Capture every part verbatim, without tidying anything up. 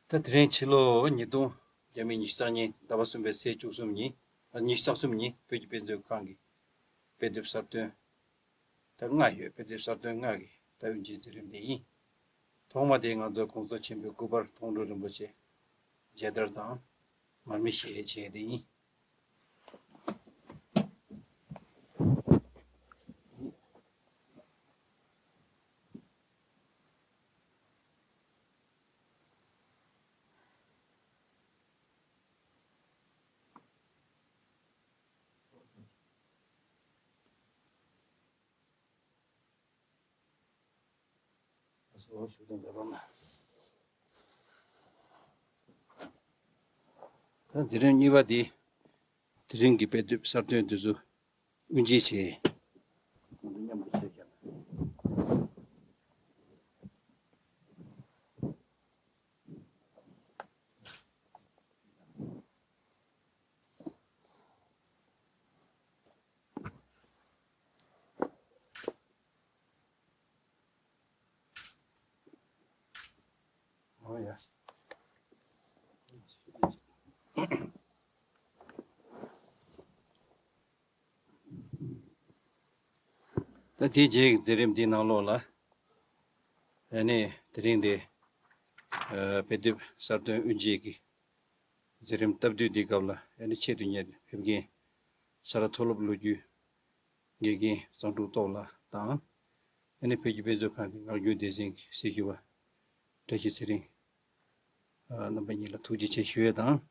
ད་དེ་རིང་ཕྱི་ལོ་ཉིས་སྟོང་རྒྱ་མི་ཉི་ཤུ་རྩ་གཉིས་ཟླ་བ་གསུམ་པའི་ཚེས་བཅུ་གསུམ་ཉིན། ཉི་ཤུ་རྩ་གསུམ་ཉིན་བོད་ཀྱི་དཔེ་མཛོད་ཁང་གི་དཔེ་དེབ་གསར་ཐོན་ད་ལྔ་ཡོད། དཔེ་དེབ་གསར་ཐོན་ལྔ་གི་ད་དབུ་འབྱེད་མཛད་རིམ་དེ་ཡིན། ཐོག་མ་དེ་ང་ཚོ་གོང་ས་ཆེན་པོའི་སྐུ་པར་མཐོང་གྲོལ་རིན་པོ་ཆེ་མཇལ་དར་དང་མར་མེ་ཞལ་བྱས་དེ་ཡིན། ད་མཛད་རིམ་གཉིས་པ་འདི་དེ་རིང་གི་དཔེ་དེབ་གསར་ཐོན་འདི་ཚོ་དབུ་འབྱེད་བྱས། ང་ཚོ་མཉམ་དུ་བྱས་ཀྱང་། ཨོ་ཡ། ད་དེའི་རྗེས་ཀྱི་མཛད་རིམ་འདིའི་ནང་ལོགས་ལ། ཨ་ནི་དེ་རིང་འདི་ཨ་དཔེ་དེབ་གསར་ཐོན་དབུ་འབྱེད་ཀྱི་མཛད་རིམ་སྟབས་བསྡུས་འདིའི་སྐབས་ལ། ཨ་ནི་ཆེད་དུ་གཉེར་ཕེབས་མཁན་ཤ་ར་མཐོ་སློབ་ལོ་རྒྱུས་དགེ་རྒན་གཙང་ཕྲུག་སྟོབས་ལགས་དང་། ཨ་ནི་བོད་ཀྱི་དཔེ་མཛོད་ཁང་གི་ངག་རྒྱུན་སྡེ་ཚན་གྱི་སྲི་ཞུ་བ་བཀྲ་ཤིས་ཚེ་རིང་རྣམ་པ་གཉིས་ལ་ཐུགས་རྗེ་ཆེ་ཞུ་ཡས་དང་།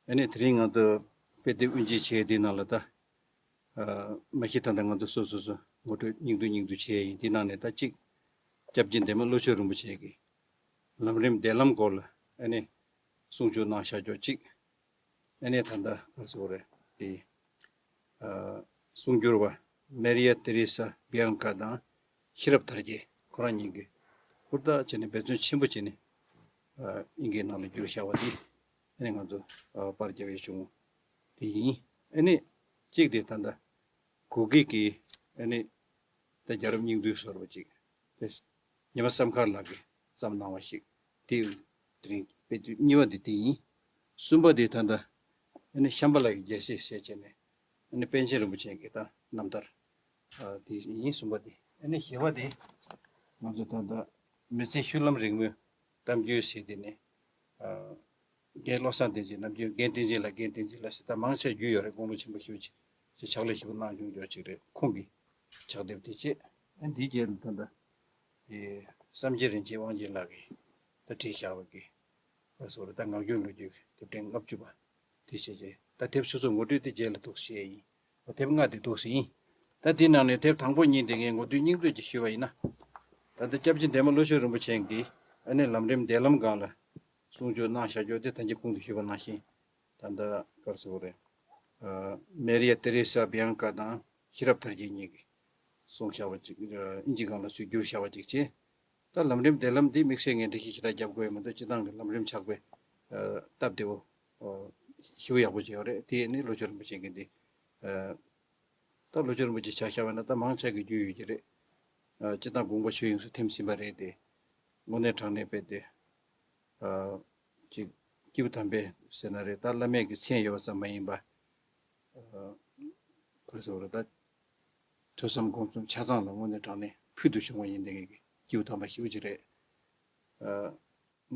ཨ་ནི་དེ་རིང་ང་ཚོ་དཔེ་དེབ་དབུ་འབྱེད་བྱས་དེའི་ནང་ལ་ད་མ་གཞི་ད་ལྟ་ང་ཚོ་སོ་སོ་སོ་ངོ་སྤྲོད་སྙིང་བསྡུས་སྙིང་བསྡུས་བྱས་ཡིན། དེའི་ནང་ནས་ད་གཅིག་སྐྱབས་རྗེ་འདན་མ་ཀླུ་ཆོས་རིན་པོ་ཆེ་གི་ལམ་རིམ་འདས་ལམ་སྐོར་ལ་ཨ་ནི་གསུང་ཆོས་གནང་བཞག་ཆོག་གཅིག་ཨ་ནི་ད་ལྟ་ག་རེ་ཟེར་དགོས་རེད་དེ། གསུང་སྒྱུར་བ་མེ་རི་ཡ་ཏེ་རེ་ས་བི་ཨང་ཀ་དང་ཤེས་རབ་དར་རྒྱས་ཁོ་རང་གཉིས་ཀྱིས་ཧུར་ཐག་བྱས་ནས་འབད་བརྩོན་ཆེན་པོ་བྱས་ནས་དབྱིན་སྐད་ནང་ལ་བསྒྱུར་བཞག་པ་འདི་ཨ་ནི་ང་ཚོ་པར་རྒྱབ་ཡས་བྱུང་དེ་ཡིན། ཨ་ནི་གཅིག་དེ་ད་ལྟ་གུ་གེ་གི་ཨ་ནི་ད་རྒྱལ་རབས་སྙིང་བསྡུས་ཟེར་བ་ཅིག་དེ་ཉི་མ་བསམ་མཁར་ལགས་ཀྱིས་བརྩམས་གནང་བ་ཞིག་དེ་དེ་རིང་དཔེ་དེབ་གཉིས་པ་དེ་དེ་ཡིན། གསུམ་པ་དེ་ད་ལྟ་ཨ་ནི་ཤམྦྷ་ལ་གི་རྒྱལ་སྲས་ཟེར་བྱས་ནས་ཨ་ནི་པཎ་ཆེན་རིན་པོ་ཆེ་གི་ད་རྣམ་ཐར་དེ་ཡིན། གསུམ་པ་དེ་ཨ་ནི་བཞི་པ་དེ་ང་ཚོ་ད་ལྟ་མི་ཚེའི་ཤུལ་ལམ་རིང་མོའི་གཏམ་རྒྱུད་ཟེར་དེ་ནས། རྒན་བློ་བཟང་བསྟན་འཛིན་ནམ་རྒྱུན་རྒན་བསྟན་འཛིན་ལགས་རྒན་བསྟན་འཛིན་ལགས་ཟེར་ད་མང་ཆེ་རྒྱུས་ཡོད་རེད། དགུང་ལོ་ཆེན་པོ་ཞེ་པོ་ཅིག་ཕྱག་ལས་ཞེ་པོ་གནང་བྱུང་ཡོད་ཅིག་རེད། ཁོང་གི་ཕྱག་དེབ་དེ་བཅས་ཨ་འདིའི་རྗེས་ལ་ད་ལྟ་བསམ་རྒྱས་རིན་ཆེན་དབང་ཆེན་ལགས་ཀྱིས་ད་བྲིས་བཞག་པ་གི་ལ་སོགས་རེད། ད་ངག་རྒྱུན་ལོ་རྒྱུས་ཀྱི་དེབ་ཕྲེང་ལྔ་བཅུ་པ་དེ་བཅས་ཀྱི་ད་དེབ་སོ་སོ་ངོ་སྤྲོད་དེ་རྗེས་ལ་འདུག་བཤད་ཡིན། དེབ་ལྔ་དེ་འདུག་ཟིན། ད་དེའི་ནང་ནས་དེབ་དང་པོ་གཉིས་དེ་ངས་ངོ་སྤྲོད་སྙིང་བསྡུས་ཀྱིས་ཞུས་པ་ཡིན་ན། ད་ལྟ་སྐྱབས་རྗེ་འདན་མ་ཀླུ་ཆོས་རིན་པོ་ཆེ་གིས་ཨ་ནི་ལམ་རིམ་འདས་ལམ་སྒང་ལ་གསུང་ཆོས་གནང་བཞག་ཆོག་དེ་ད་གིན་གོང་དུ་ཞུས་པ་ནང་བཞིན་ད་ལྟ་ག་རེ་ཟེར་དགོས་རེད། མེ་རི་ཡ་ཏེ་རེ་ས་བི་ཨང་ཀ་དང་ཤེས་རབ་དར་རྒྱས་གཉིས་ཀྱིས་གསུངས་བཞག་པ་ཅིག་དབྱིན་ཇི་སྒང་ལ་ཚུར་བསྒྱུར་བཞག་པ་ཅིག་བྱས། ད་ལམ་རིམ་འདས་ལམ་འདི་དམིགས་བསལ་ངས་འགྲེལ་བཤད་ཞེ་དྲག་རྒྱབ་དགོས་ཡོད་མི་འདུག་སྤྱིར་བཏང་གི་ལམ་རིམ་ཆགས་པའི་སྟབས་བདེ་བོ་ཞེ་པོ་ཡག་པོ་ཅིག་ཡོད་རེད། དེ་ནི་ཀླུ་ཆོས་རིན་པོ་ཆེ་གི་འདི་ད་ཀླུ་ཆོས་རིན་པོ་ཆེ་ཆ་བཞག་པ་ན་ད་མང་ཆེ་གི་རྒྱུས་ཡོད་ཀྱི་རེད། སྤྱིར་བཏང་དགོངས་པ་ཆོས་དབྱིངས་སུ་ཐིམ་ཟིན་པ་རེད་དེ། དངོས་གནས་དྲང་གནས་དཔེ་དེ། ཅིག་སྐྱེས་བུ་དམ་པའི་ཟེར་ན་རེད། ད་བླ་མེད་ཀྱི་མཚན་ཡོད་པ་ཙམ་མ་ཡིན་པ། ག་རེ་ཟེར་བ་རེད་ད། ཐོས་བསམ་སྒོམ་གསུམ་ཆ་ཚང་ལ་དངོས་གནས་དྲང་གནས་ཕུལ་དུ་བྱུང་བ་ཡིན་དེ་ངེད་ཀྱི་སྐྱེས་བུ་དམ་པ་ཞེ་པོ་ཅིག་རེད།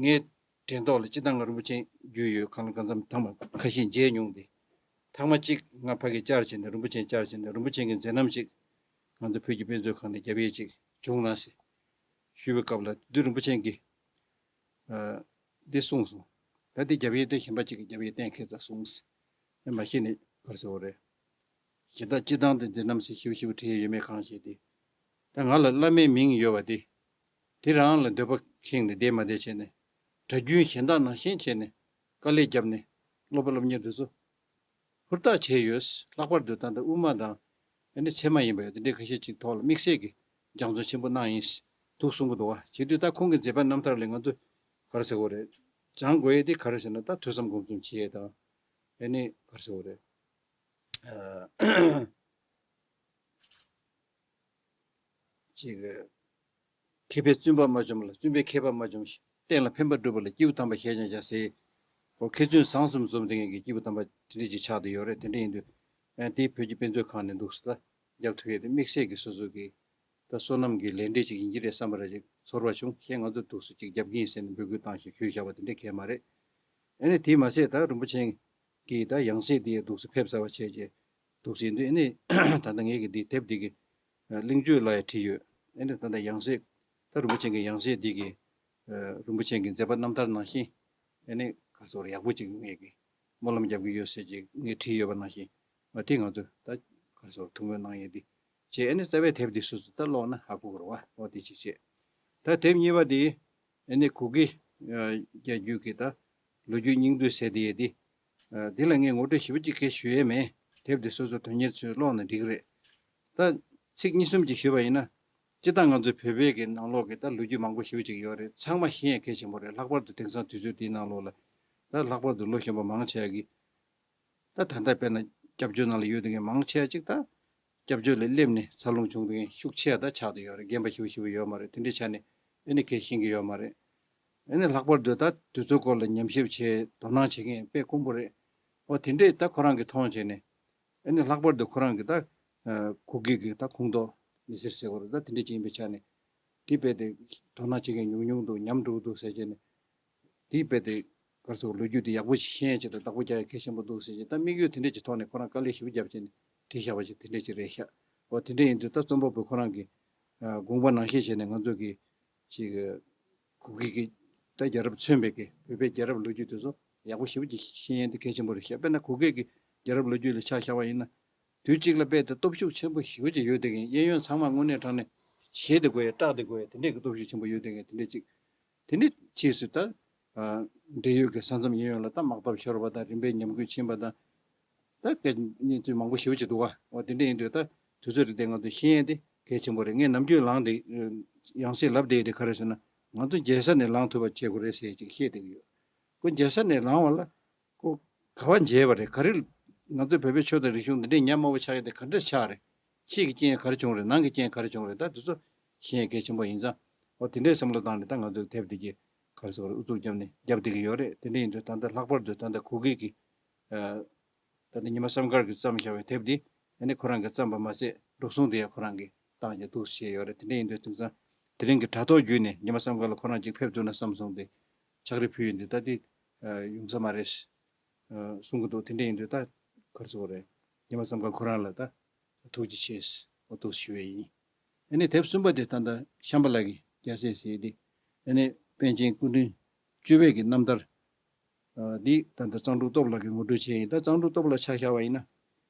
ངས་དྲན་ཐོག་ལ་སྤྱིར་བཏང་ང་རིན་པོ་ཆེ་རྒྱུས་ཡོད་གང་ལ་གང་འཚམ་ཐེངས་མ་ཁ་ཤས་མཇལ་མྱོང་སྟེ། ཐེངས་མ་གཅིག་ང་ཕ་གིར་བཅར་བྱས་ནས་རིན་པོ་ཆེ་བཅར་བྱས་ནས་རིན་པོ་ཆེ་གི་མཛད་རྣམ་ཅིག་ང་ཚོ་བོད་ཀྱི་དཔེ་མཛོད་ཁང་ནས་རྒྱབ་ཡས་ཅིག་བྱུང་ན་ཟེར་ཞུས་པའི་སྐབས་ལ་དེ་དུས་རིན་པོ་ཆེ་གིས་འདི་གསུངས་སོང་། ད་འདི་རྒྱབ་ཡས་དེ་གཞན་པ་ཅིག་གིས་རྒྱབ་ཡས་གཏན་འཁེལ་ཚར་སོང་ཟེར། མ་གཞི་ནས་ག་རེ་ཟེར་བ་རེད། གཞན་དག་སྤྱིར་བཏང་དུ་མཛད་རྣམ་ཟེར་ཞིབ་ཞིབ་བྲིས་ཡོད་མེད་གང་ཤེས་ཏེ། ད་ང་ལ་བླ་མའི་མིང་ཡོད་པ་དེ། དེ་རང་ལ་འདོད་པ་ཁེངས་ནས་བསྡད་མ་བསྡད་བྱས་ནས། གྲྭ་རྒྱུན་གཞན་དག་ནང་བཞིན་བྱས་ནས་དཀའ་ལས་བརྒྱབ་ནས་སློབ་པ་སློབ་གཉེར་དེ་ཚོ་ཧུར་ཐག་བྱས་ཡོད། ལྷག་པར་དུ་ད་ལྟ་དབུ་མ་དང་ཨ་ནི་ཚད་མ་ཡིན་པ་ཡང་དེ་འདྲའི་ཁ་ཤས་ཅིག་ཐོག་ལ་དམིགས་བསལ་གྱི་སྦྱང་བརྩོན་ཆེན་པོ་གནང་ཡིན་འདུག་གསུང་གི་འདུག་བ། བྱེད་དུས་ད་ཁོང་གི་མཛད་པ་རྣམ་ཐར་ལས་ང་ཚོ་ག་རེ་ཟེར་དགོས་རེད། སྦྱང་དགོས་ཡས་དེ་ག་རེ་ཟེར་ན་ད་ཐོས་བསམ་སྒོམ་གསུམ་བྱེད་ཡས་དང་། ཨ་ནི་ག་རེ་ཟེར་དགོས་རེད། ཅིག་མཁས་པས་བཙུན་པ་མ་འཇོམས་ལ་བཙུན་པས་མཁས་པ་མ་འཇོམས་ཤིང་ གཏན་ལ་ཕན་པ་སྒྲུབ་པ་ལ་སྐྱེས་བུ་དམ་པ་ཞལ་བྱང་བྱ་ཟེར། ཁོ་མཁས་བཙུན་བཟང་གསུམ་འཛོམས་དེ་ངེད་ཀྱི་སྐྱེས་བུ་དམ་པ་དེ་འདྲ་ཅིག་ཆགས་བསྡད་ཡོད་རེད། དེ་འདྲ་ཡིན་དུས་ཨ་དེའི་བོད་ཀྱི་དཔེ་མཛོད་ཁང་ནས་འདུག་སེ་ད་རྒྱབ་ཐུབ་ཡས་དེ་དམིགས་བསལ་གྱི་སོ་སོ་གི་ད་བསོད་ནམས་ཀྱི་ལས་འབྲས་ཅིག་ཡིན་གྱི་རེད་བསམ་པ་རེ་ཅིག་ཚོར་བ་བྱུང་། ཞེས་ང་ཚོ་འདུག་སེ་ཅིག་རྒྱབ་ཀྱི་ཡིན་ཟེར་ནས་འབོད་སྐུལ་བཏང་ཞིང་ཞུས་བཞག་པ་དེ་འདྲ་གང་ཡང་མ་རེད། ཨ་ནི་དེས་མ་ཟད་ད་རིན་པོ་ཆེ་གི་ད་ཡང་སྲིད་དེ་འདུག་སེ་ཕེབས་ཚར་བ་བྱས་རྗེས་འདུག་སེ་ཡིན་དུས་ཨ་ནི་ད་ལྟ་ངེད་ཀྱི་འདི་དེབ་འདི་གི་གླེང་བརྗོད་ལ་ཡང་བྲིས་ཡོད། ཨ་ནི་ད་ལྟ་ཡང་སྲིད་ད་རིན་པོ་ཆེ་གི་ཡང་སྲིད་འདི་གི་རིན་པོ་ཆེ་གི་མཛད་པ་རྣམ་ཐར་ནང་བཞིན་ཨ་ནི་ག་ཚོད་ཡག་པོ་ཅིག་ངེད་ཀྱི་སྨོན་ལམ་རྒྱབ་ཀྱི་ཡོད་ཟེར་ཅིག་ངས་བྲིས་ཡོད་པ་ནང་བཞིན་ཨ་དེ་ང་ཚོས་ད་ག་ཚོད་ཐུགས་སྨོན་གནང་ཡས་འདི་བྱས། ཨ་ནི་རྩ་བའི་དེབ་འདི་སོ་སོ་ད་ཀློག་ན་ཧ་གོ་གི་རེད་བ། འོ་དེ་ཅིག་བྱས། ད་དེབ་གཉིས་པ་འདི་ཨ་ནི་གུ་གེ་རྒྱལ་རྒྱུད་ཀྱི་ད་ལོ་རྒྱུས་སྙིང་བསྡུས་ཟེར་དེ་ཡས་འདི། འདི་ལ་ངས་ངོ་སྤྲོད་ཞིབ་པོ་ཅིག་གས་ཞུ་ཡས་མེད། དེབ་འདི་སོ་སོ་དོན་གཉེར་ཚོས་ཀློག་ན་འགྲིག་གི་རེད། ད་ཚིག་གཉིས་གསུམ་ཅིག་ཞུས་པ་ཡིན་ན། སྤྱིར་བཏང་ང་ཚོའི་བོད་པའི་གི་ནང་ལོགས་ཀྱི་ད་ལོ་རྒྱུས་མང་པོ་ཞེ་པོ་ཅིག་ཡོད་རེད། ཚང་མ་ཤེས་ཡས་གལ་ཆེན་པོ་རེད། ལྷག་པར་དུ་དེང་སང་དུས་ཚོད་འདིའི་ནང་ལོགས་ལ་ད་ལྷག་པར་དུ་ལོ་གཞོན་པ་མང་ཆེ་གི་ད་ད་ལྟ་དཔེར་ན་སྐྱབས་བཅོལ་ནང་ལ་ཡོད་དེ་གི་མང་ཆེ་ཅིག་ད་སྐྱབས་བཅོལ་ལ་སླེབས་ནས་འཚར་ལོངས་བྱུང་དེ་གི་ཤུགས་ཆེ་ད་ཆགས་བསྡད་ཡོད་རེད། རྒན་པ་ཞེ་པོ་ཞེ་པོ་ཡོད་མ་རེད། དེ་འདྲའི་ཆ་ནས་ཨ་ནི་གལ་ཤེས་ཀྱི་ཡོད་མ་རེད། ཨ་ནི་ལྷག་པར་དུ་ད་དུས་ཚོད་སྐོར་ལ་ཉམས་ཞིབ་བྱས་དོ་སྣང་བྱེད་མཁན་དཔེ་དཀོན་པོ་རེད། འོ་དེ་འདྲས་ད་ཁོ་རང་གི་མཐོང་བྱས་ནས་ཨ་ནི་ལྷག་པར་དུ་ཁོ་རང་གི་ད་གུ་གེ་གི་ད་ཁོངས་གཏོགས་མི་སེར་ཟེར་བ་རེད། ད་དེ་འདྲས་ཅིག་ཡིན་པའི་ཆ་ནས་དེ་རྦད་དེ་དོ་སྣང་བྱེད་མཁན་ཉུང་ཉུང་འདུག་ཉམས་འགྲོ་འདུག་ཟེར་བྱས་ནས་དེ་རྦད་དེ་ག་རེ་ཟེར་ལོ་རྒྱུས་དེ་ཡག་པོ་ཞིག་ཤེས་ཡས་ཆེད་དུ་བདག་པོ་རྒྱག་ཡས་གལ་ཆེན་པོ་འདུག་ཟེར་བྱས་ད་དམིགས་ཡུལ་དེ་འདྲས་ཀྱི་ཐོག་ནས་ཁོ་རང་དཀའ་ལས་ཞེ་པོ་བརྒྱབ་བྱས་ནས་བྲིས་བཞག་པ་ཞིག་དེ་འདྲས་ཅིག་རེད་ཤག་འོ་དེ་འདྲས་ཡིན་དུས་ད་རྩོམ་པ་པོ་ཁོ་རང་གི་དགོངས་པ་ནང་བཞིན་བྱས་ནས་ང་ཚོ་གི་ཅིག་གུ་གེ་གི་ད་རྒྱལ་རབས་མཚོན་པའི་གི་བོད་པའི་རྒྱལ་རབས་ལོ་རྒྱུས་དེ་ཚོ་ཡག་པོ་ཞེ་པོ་ཅིག་ཤེས་ཡས་དེ་གལ་ཆེན་པོ་རེད་ཤག་དཔེར་ན་གུ་གེ་གི་རྒྱལ་རབས་ལོ་རྒྱུས་ལ་ཆ་བཞག་པ་ཡིན་ན། དུས་གཅིག་ལ་རྦད་དེ་སྟོབས་ཤུགས་ཆེན་པོ་ཞེ་པོ་ཅིག་ཡོད་དེ་གི་གཡས་གཡོན་ཚང་མ་དངོས་གནས་དྲང་གནས་གཞས་དེ་དགོས་ཡས་སྐྲག་དེ་དགོས་ཡས་དེ་འདྲས་ཀྱི་སྟོབས་ཤུགས་ཆེན་པོ་ཡོད་དེ་གི་དེ་འདྲས་ཅིག་དེ་ནི་ཕྱིས་སུ་ད་འབྲེལ་ཡོད་ཀྱི་ས་མཚམས་གཡས་གཡོན་ལ་ད་དམག་འཐབ་ཤོར་བ་དང་རིམ་པས་ཉམས་རྒུད་ཕྱིན་པ་དང་། ད་སྐད་གཉིས་ཚུལ་མང་པོ་ཞེ་པོ་ཅིག་འདུག་ག་འོ་དེ་འདྲ་ཡིན་དུས་ད་དུས་ཚོད་རེ་དེ་ང་ཚོ་ཤེས་ཡས་དེ་གལ་ཆེན་པོ་རེད། ངས་ནམ་རྒྱུན་ལངས་དེ་ཡང་སེ་ལབ་བསྡད་དེ་ག་རེ་ཟེར་ན་ང་ཚོ་མཇལ་ས་ནས་ལངས་ཐུབ་པ་བྱེད་དགོས་རེད་ཟེར་ཅིག་བཤད་བསྡད་ཀྱི་ཡོད། ཁོ་མཇལ་ས་ནས་ལངས་པ་ལ་ཁོ་ག་བ་མཇལ་བ་རེད། ག་རེ་ང་ཚོ་བོད་པའི་ཆོས་དང་རིག་གཞུང་འདི་འདྲའི་ཉམས་དམའ་བོ་ཆགས་ཡས་དེ་ག་འདྲས་ཆགས་རེད། ཕྱིས་ཀྱི་རྐྱེན་ག་རེ་བྱུང་རེད། ནང་གི་རྐྱེན་ག་རེ་བྱུང་རེད། ད་དེ་ཚོ་ཤེས་ཡས་གལ་ཆེན་པོ་ཡིན་ཙང་འོ་དེ་འདྲའི་བསམ་བློ་བཏང་ནས་ད་ང་ཚོའི་དེབ་འདི་གི་ག་རེ་ཟེར་དགོས་རེད། ཨུ་ཚུགས་བརྒྱབ་ནས་རྒྱབ་བསྡད་ཀྱི་ཡོད་རེད། དེ་འདྲ་ཡིན་དུས་ད་ལྟ་ལྷག་པར་དུ་ད་ལྟ་གུ་གེ་གི་ད་ལྟ་ཉི་མ་བསམ་དཀར་གྱིས་བརྩམས་བཞག་པའི་དེབ་འདི་ཨ་ནི་ཁོ་རང་གིས་བརྩམས་པ་མ་ཟད་འགྲོ་སོང་དེ་ཡང་ཁོ་རང་གིས་བཏང་རྒྱུ་འདུག་བཤད་ཡོད་རེད། དེ་འདྲ་ཡིན་དུས་དེང་སང་དེ་རིང་གི་དྲ་ཐོག་བརྒྱུད་ནས་ཉི་མ་བསམ་དཀར་ལ་ཁོ་རང་གཅིག་ཕེབས་ཐུབ་ན་བསམ་སོང་སྟེ་ཕྱག་བྲིས་ཕུལ་ཡོད་འདུག་ད་དེ་ཡོང་ས་མ་རེད་གསུང་གི་འདུག་དེ་འདྲ་ཡིན་དུས་ད་ག་རེ་ཟེར་དགོས་རེད། ཉི་མ་བསམ་དཀར་ཁོ་རང་ལ་ད་ཐུགས་རྗེ་ཆེ་ཟེར་འདུག་ཞུ་བ་ཡིན། ཨ་ནི་དེབ་གསུམ་པ་དེ་ད་ལྟ་ཤམ་བྷ་ལ་གི་རྒྱལ་སྲས་ཟེར་ཡས་དེ་ཨ་ནི་པཎ་ཆེན་སྐུ་ཕྲེང་བཅུ་པའི་གི་རྣམ་ཐར། འདི་ད་ལྟ་གཙང་ཕྲུག་སྟོབས་ལགས་ཀྱིས་ངོ་སྤྲོད་བྱས་ཡིན། ད་གཙང་ཕྲུག་སྟོབས་ལགས་ཆ་བཞག་པ་ཡིན་ན།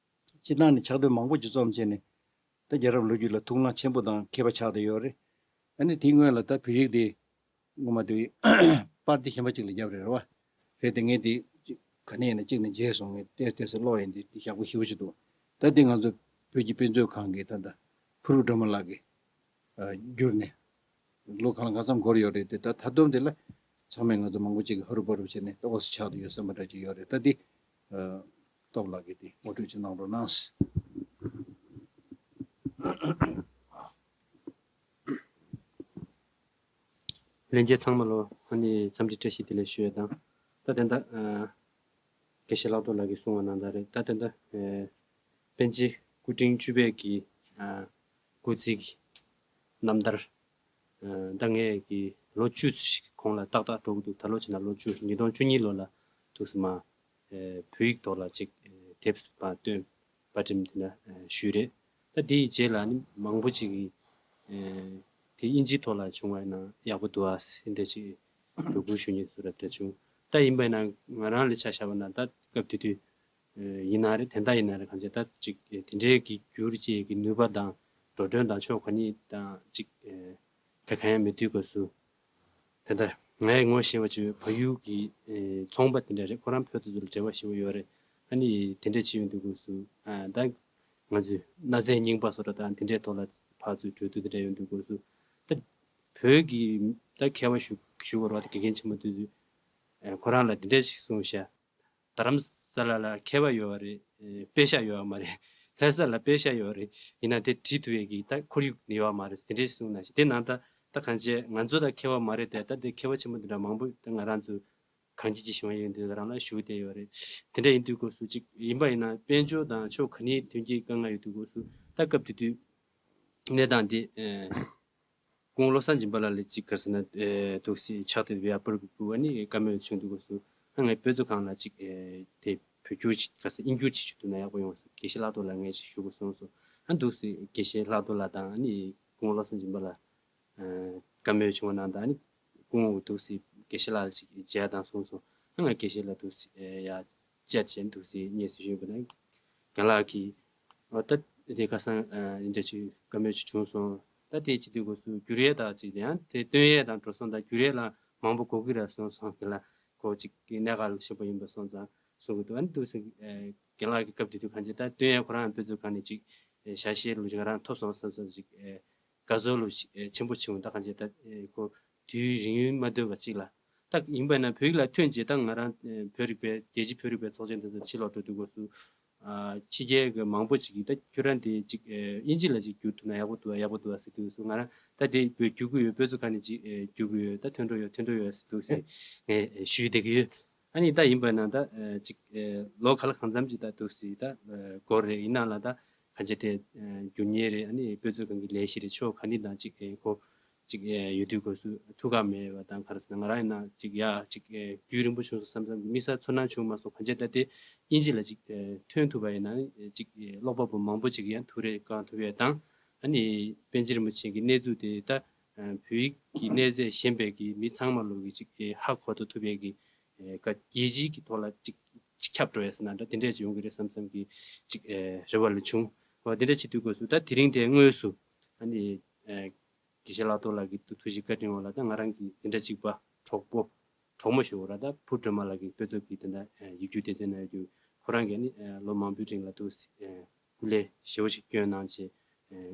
སྤྱིར་བཏང་ནས་ཕྱག་དེབ་མང་པོ་ཅིག་རྩོམ་བྱས་ནས་ད་རྒྱལ་རབས་ལོ་རྒྱུས་ལ་ཐུགས་སྣང་ཆེན་པོ་དང་མཁས་པ་ཆགས་བསྡད་ཡོད་རེད། ཨ་ནི་དེའི་སྔོན་ལ་ད་བོད་ཡིག་དེ་སྔོན་མ་དེ་པར་དེ་གཞན་པ་ཅིག་ལ་བརྒྱབ་རེད་བ། རེད་དེ་ངས་དེ་ག་ནས་ཡིན་ན་གཅིག་ནས་མཇལ་སོང་ངས་ཏོག་ཙམ་ཏོག་ཙམ་ཀློག་ཡིན། དེ་དེ་ཡག་པོ་ཞེ་པོ་ཅིག་འདུག་ད་དེ་ང་ཚོ་བོད་ཀྱི་དཔེ་མཛོད་ཁང་གི་ད་ལྟ་ཕུར་བུ་སྒྲོལ་མ་ལགས་ཀྱིས་བསྒྱུར་ནས། ལོ་གང་ལ་གང་འཚམ་འགོར་ཡོད་རེད་དེ། ད་ད་དུང་དེ་ལ་ཚང་མས་ང་ཚོ་མང་པོ་ཅིག་གིས་ཧ་རུ་བ་རུ་བྱས་ནས་ལྟོགས་སུ་ཆགས་བསྡད་ཡོད་བསམ་པ་འདྲ་ཅིག་ཡོད་རེད། ད་འདི་སྟོབས་ལགས་ཀྱིས་དེ་ངོ་སྤྲོད་ཅིག་གནང་རོགས་གནང་། ལྷན་རྒྱས་ཚང་མ་ལོ་ཨ་ནི་འཚམས་འདྲི་བཀྲ་ཤིས་བདེ་ལེགས་ཞུ་ཡས་དང་། ད་དེ་འདྲ་དགེ་བཤེས་ལྷག་རྡོར་ལགས་ཀྱིས་གསུངས་པ་ནང་ལྟར་རེད། ད་དེ་འདྲ་པཎ་ཆེན་སྐུ་ཕྲེང་བཅུ་པའི་གི་སྐུ་ཚེ་གི་རྣམ་ཐར། ད་ངས་ཀྱི་ལོ་བཅུ་ཞིག་གོང་ལ་ཏག་ཏག་འགྲོ་གི་འདུག་ད་ལོ་བྱས་ན་ལོ་བཅུ་ཉིས་སྟོང་བཅུ་གཉིས་ལོ་ལ་འདུག་སེ་མ་བོད་ཡིག་ཐོག་ལ་ཅིག་དེབ་མ་བཏོན་པ་འགྲིམ་དེ་འདྲ་ཞུས་རེད། ད་དེའི་རྗེས་ལ་ནི་མང་པོ་ཅིག་གིས་དེ་དབྱིན་ཇིའི་ཐོག་ལ་བྱུང་བ་ཡིན་ན་ཡག་པོ་འདུག་ཨ་ཟེར་འདྲ་ཅིག་འབོད་སྐུལ་ཞུ་མཁན་ཚོ་རབ་འདྲ་བྱུང་། ད་ཡིན་པ་ཡིན་ན་ང་རང་ལ་ཆ་བཞག་པ་ན་ད་སྐབས་དེ་དུས་ཡིན་ན་རེད། དེ་འདྲ་ཡིན་ན་རེད། གང་ཅི་ད་ཅིག་དེ་འདྲའི་གི་སྒྱུར་བཅོས་ཀྱི་ནུས་པ་དང་འགྲོ་གྲོན་དང་ཕྱོགས་གང་ཉིད་དང་ཅིག་ག་གང་ཡང་མེད་དུས་སྐབས་སུ། དེ་ལྟར་ངའི་ངོ་ཤེས་པ་ཅིག་བལ་ཡུལ་གྱི་ཚོང་པ་དེ་འདྲ་རེད། ཁོ་རང་བོད་དེ་ཚོ་ལ་འབྲེལ་བ་ཞེ་པོ་ཡོད་རེད། ཨ་ནི་དེ་འདྲ་བྱེད་ཡོང་དུས་སྐབས་སུ་ད་ང་ཚོས་གནའ་རྫས་རྙིང་པ་བཟོ་གྲྭ་དང་དེ་འདྲའི་ཐོག་ལ་ཕར་ཚུར་གྲོས་བསྡུར་དེ་འདྲ་ཡོང་དུས་སྐབས་སུ་ད་བོད་ཀྱི་ད་མཁས་པ་ཞུ་ཞུ་བར་བ་དེ་དགེ་རྒན་ཆེན་མོ་དེ་ཚོས་ཁོ་རང་ལ་དེ་འདྲ་ཞིག་གསུངས་ཤག་རྡ་རམ་ས་ལ་ལ་མཁས་པ་ཡོད་རེད། དཔེ་ཤག་ཡོད་མ་རེད། ལྷ་ས་ལ་དཔེ་ཤག་ཡོད་རེད། ཡིན་ན་དེ་བྲིས་ཐུབ་ཡས་ཀྱི་ད་ཁོར་ཡུག་ཡོད་མ་རེད། དེ་འདྲས་གསུངས་ན་ཞིག་དེ་ནང་ད་ གང་བྱས་ང་ཚོ་ད་མཁས་པ་མ་རེད་དེ། ད་དེ་མཁས་པ་ཆེན་པོ་འདི་འདྲ་མང་པོ་ད་ང་རང་ཚོ་གང་ཅི་ཅི་ཞིག་ཡོང་ཡོད་འདི་རང་ལ་ཞུ་བསྡད་ཡོད་རེད། དེ་འདྲ་ཡིན་དུས་སྐབས་སུ་ཅིག་ཡིན་པ་ཡིན་ན་དཔལ་འབྱོར་དང་ཕྱོགས་ག་ནས་ཐོན་སྐྱེད་དཀའ་ངལ་ཡོད་དུས་སྐབས་སུ། ད་སྐབས་དེ་དུས་གནས་སྟངས་འདི་ཨེ་སྐུ་ངོ་བློ་བཟང་སྦྱིན་པ་ལགས་ལ་ཅིག་ག་རེ་ཟེར་ན་ཨེ་འདུག་སེ་ཕྱག་དེབ་ཡར་པར་བུ་ཨ་ནི་བཀའ་མོལ་བྱུང་དུས་སྐབས་སུ། ཨ་ངས་དཔེ་མཛོད་ཁང་ལ་ཅིག་ཨེ་དེ་བོད་བསྒྱུར་ཅིག་ག་རེ་ཟེར་དབྱིན་བསྒྱུར་ཅིག་ཞུ་ཐུབ་ན་ཡག་པོ་ཡོང་ཟེར་དགེ་བཤེས་ལྷག་རྡོར་ལགས་ངས་ཅིག་ཞུ་དགོས་གསུངས་སོང་། ཨ་འདུག་སེ་དགེ་བཤེས་ལྷག་རྡོར་ལགས་དང་ཨ་ནི་སྐུ་ངོ་བློ་བཟང་སྦྱིན་པ་ལགས་ཨ་བཀའ་མོལ་བྱུང་བ་གནང་དང་། ཨ་ནི་སྐུ་ངོ་འདུག་སེ་དགེ་བཤེས་ལགས་ལ་ཅིག་མཇལ་དང་གསུངས་སོང་། ཨ་ང་དགེ་བཤེས་ལགས་འདུག་སེ་ཨེ་ཡར་བཅར་བྱས་འདུག་སེ་སྙན་སེང་ཞུས་པ་ན། རྒན་ལགས་ཀྱིས་འོ་ད་དེ་ཁ་སང་ཨ་འདི་འདྲ་ཅིག་བཀའ་མོལ་ཅིག་བྱུང་སོང་། ད་དེ་བྱེད་དུས་སྐབས་སུ་བསྒྱུར་ཡས་དང་ཅིག་ཡང་དེ་སྟོན་ཡས་དང་འགྲོ་སོང་དང་བསྒྱུར་ཡས་ལ་མང་པོ་དགོས་ཀྱི་རེད་གསུངས་སོང་། རྒན་ལགས་ཁོ་ཅིག་གནད་འགག་ལ་ཆེན་པོ་ཡིན་པ་སོང་ཙང་གསུང་གི་འདུག་ཨ་ནི་འདུག་སེ་ཨེ་རྒན་ལགས་ཀྱི་སྐབས་དེ་དུས་གང་ཅི་ད་སྟོན་ཡས་ཁོ་རང་དཔེ་མཛོད་ཁང་ནས་ཅིག་ཨེ་ཞལ་བཞེས་ལུགས་ཅིག་ང་རང་ཐོབ་སོང་བསམ་སོང་ཅིག་ཨེ་དགའ་ཚོར་ལུགས་ཅིག་ཨེ་ཆེན་པོ་བྱུང་། ད་གང་ཅི་ད་ཨེ་ཁོ་དུས་རིང་ཡུན་མ་སྡོད་པ་ཅིག་ལ། ད་ཡིན་པ་ན་བོད་ཡིག་ལ་ཐོན་རྗེས་ད་ང་རང་ཨེ་བོད་རིག་པའི་རྒྱལ་སྤྱིའི་བོད་རིག་པའི་ཚོགས་ཆེན་དེ་ཚོ་ཕྱི་ལོགས་འགྲོ་དུས་སྐབས་སུ། ཨ་ཕྱི་རྒྱལ་གྱི་མང་པོ་ཅིག་གིས་ད་ཁྱོད་རང་དེ་ཅིག་ཨེ་དབྱིན་ཇི་ལ་ཅིག་བསྒྱུར་ཐུབ་ན་ཡག་པོ་འདུག་ཡག་པོ་འདུག་ཟེར་དུས་སུ། ང་རང་ད་དེ་བོད་བསྒྱུར་གྱི་ཡོད། དཔེ་མཛོད་ཁང་ནས་ཅིག་ཨེ་བསྒྱུར་གྱི་ཡོད། ད་ཐོན་འགྲོ་ཡོད། ཐོན་འགྲོ་ཡོད་ཟེར་འདུག་ཟེར་ངས་ཨེ་ཞུས་བསྡད་ཀྱི་ཡོད། ཨ་ནི་ད་ཡིན་པ་ན་ད་ཨེ་ཅིག་ཨེ་ལོ་ག་ལ་གང་འཚམ་ཅིག་ད་འདུག་ཟེར་ད་ཨེ་འགོར་རེད། ཡིན་ནའང་ད་གང་ཅི་དེ་ཨེ་བསྒྱུར་མཁན་རེད། ཨ་ནི་དཔེ་མཛོད་ཁང་གི་ལས་གཞི་རེད། ཕྱོགས་ག་ནས་ད་ཅིག་ཨེ་ཁོ་ཅིག་ཨེ་ཡོད་དུས་སྐབས་སུ་ཐུགས་ཁག་མེད་པ་དང་། ག་རེ་ཟེར་ན་ང་རང་ཡིན་ན་ཅིག་ཡ་ཅིག་ཨེ་རྒྱུན་རིང་པོ་བྱུང་སོང་བསམ་བསམ་གྱི་དམིགས་བསལ་ཚོར་སྣང་བྱུང་མ་སོང་། གང་ཅི་ད་དེ་དབྱིན་ཇི་ལ་ཅིག་ཨེ་ཐོན་ཐུབ་པ་ཡིན་ན་ཅིག་ཨེ་ཀློག་པ་པོ་མང་པོ་ཅིག་ཡང་ཐུགས་རེ་བསྐང་ཐུབ་ཡས་དང་། ཨ་ནི་པཎ་ཆེན་རིན་པོ་ཆེ་གི་གནས་ཚུལ་དེ་ད་ཨེ་བོད་ཡིག་གི་གནས་ཚད་ཞན་པའི་གི་མི་ཚང་མ་ལོག་གི་ཅིག་ཨེ་ཧ་གོ་ཐུབ་ཐུབ་ཡས་གི་ཨེ་ག་རྒྱལ་སྤྱིའི་གི་ཐོག་ལ་ཅིག་ཅིག་ཁྱབ་འགྲོ་ཡས་ཟེར་ན་འདྲ། དེ་འདྲས་ཅིག་ཡོང་གི་རེད་བསམ་བསམ་གི་ཅིག་ཨེ་རེ་བ་ལ་བྱུང་། འོ་དེ་འདྲས་བྱེད་དུས་སྐབས་སུ་ད་དེ་རིང་དེ་དངོས་སུ་ཨ་ནི་ཨེ་དགེ་བཤེས་ལྷག་རྡོར་ལགས་ཀྱི་ཐུགས་རྗེ་བཀའ་དྲིན་འོག་ལ་ད་ང་རང་གི་འཛིན་གྲྭ་གཅིག་པ་གྲོགས་པོ་གྲོགས་མོ་ཞུ་དགོས་ར། ད་བུ་སྒྲོལ་མ་ལགས་ཀྱི་དཔེ་མཛོད་ཀྱི་དེ་འདྲ་ཡིག་རྒྱུགས་སྡེ་ཚན་ནང་ཡོད་རྒྱུ་ཁོ་རང་གིས་ནི་ལོ་མང་པོའི་རིང་ལ་འདུག་སེ་སྐུ་ལས་ཞེ་པོ་ཞིག་བསྐྱོན་གནང་བྱས།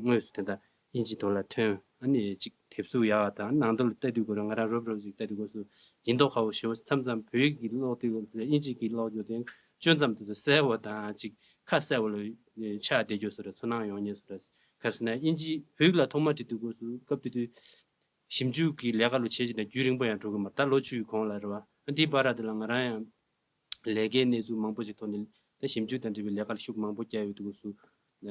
དངོས་སུ་དེ་འདྲ་དབྱིན་ཇི་ཐོག་ལ་ཐོན། ཨ་ནི་ཅིག་དེབ་གཟུགས་ཡག་དང་ནང་དོན་ལ་ལྟ་དུས་ཁོ་རང་ང་རང་རོབ་རོབ་ཅིག་ལྟ་དུས་སྐབས་སུ་ཡིན་མདོག་ཁ་པོ་ཞེ་པོ། མཚམས་མཚམས་བོད་ཡིག་གི་ཀློག་དུས་སྐབས་སུ་དབྱིན་ཇི་གི་ཀློག་རྒྱུ་དེ་སྐྱོན་ཙམ་དེ་ཚོ་གསལ་བོ་དང་ཅིག་ཁ་གསལ་བོ་ལ་ཆགས་བསྡད་རྒྱུ་བཟོ་འདྲ་ཚོར་སྣང་ཡོང་མཁན་བཟོ་འདྲ། ག་རེ་ཟེར་ན་དབྱིན་ཇི་བོད་ཡིག་ལ་ཐོག་མ་བྲིས་དུས་སྐབས་སུ་སྐབས་དེ་དུས་ཞིབ་འཇུག་གི་ལས་ཀ་ལོ་བྱེད་ཀྱི་ན་རྒྱུན་རིང་པོ་ཡང་འགྲོ་གི་མ་རེད། ད་ལོ་བཅུའི་གོང་ལ་རེད་བ། ཨ་འདིའི་བར་དེ་ལ་ང་རང་ཡང་ལས་ཀའི་གནས་ཚུལ་མང་པོ་ཞིག་ཐོག་ནས་ད་ཞིབ་འཇུག་དང་འབྲེལ་བའི་ལས་ཀ་ལ་ཤུགས་མང་པོ་བརྒྱབ་ཡོད་དུས་སྐབས་སུ།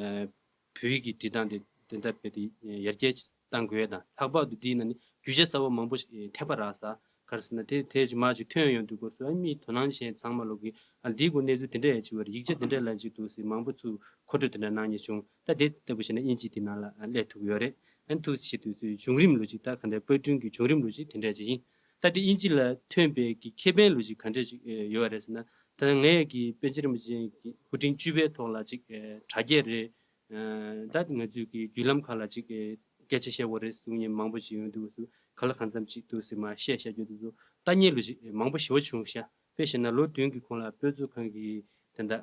ཨ་བོད་ཡིག་གི་འབྲི་སྟངས་དེ་དེ་འདྲ་བས་དེ་ཡར་རྒྱས་གཏང་དགོས་དང་། ལྷག་པར་དུ་འདིའི་ནང་ནས་རྒྱུ་ཆ་གསར་པ་མང་པོ་ཞིག་ཐེབས་པ་རག་ས། ག་རེ་ཟེར་ན་དེ་དེ་ཅིག་མར་ཅིག་ཐོན་ཡོང་དུས་སྐབས་སུ་ཨ་མིས་དོ་སྣང་བྱས་ཚང་མ་ལོག་གི་ཨ་འདིའི་སྐོར་གནས་ཚུལ་དེ་འདྲ་ཡང་ཅིག་ཡོད་རེད། ཡིག་ཆ་དེ་འདྲ་ལ་ཅིག་འདུག་སེ་མང་པོ་ཚུར་མཁོ་སྤྲོད་དེ་འདྲ་གནང་མཁན་བྱུང་། ད་དེ་ལྟ་བུ་བྱས་ན་དབྱིན་ཇི་དེ་ནང་ལ་ཨ་སླེབས་ཐུབ་ཀྱི་ཡོད་རེད། ཨ་ཐུགས་རྗེ་ཆེ། དུས་ཚོད་བྱུང་རིམ་ལོ་ཅིག་ད་ག་འདྲ་པར་སྐྲུན་གྱི་བྱུང་རིམ་ལོ་ཅིག་དེ་འདྲ་ཅིག་ཡིན། ད་དེ་དབྱིན་ཇི་ལ་ཐོན་པའི་གི་ཁེ་ཕན་ལོ་ཅིག་ག་འདྲ་ཅིག་ཡོད་རེད་ཟེར་ན། ད་ངས་གི་པཎ་ཆེན་རིན་པོ་ཆེ་གི་སྐུ་ཕྲེང་བཅུ་པའི་ཐོག་ལ་ཅིག་དྲ་རྒྱ་རེད། ད་ང་ཚོའི་གི་བརྒྱུད་ལམ་ཁག་ལ་ཅིག་སྐད་ཆ་བཤད་དགོས་རེད་གསུང་མཁན་མང་པོ་ཅིག་ཡོང་དུས་སུ་ག་ལ་གང་འཚམ་ཅིག་འདུག་སེ་མར་བཤད་བཤད་རྒྱུ་དེ་ཚོ་ལྟ་མཁན་ལོ་ཅིག་མང་པོ་ཞེ་པོ་བྱུང་ཤག་དཔེ་བཞག་ན་ལོ་བདུན་གྱི་གོང་ལ་དཔེ་མཛོད་ཁང་གི་དེ་འདྲ་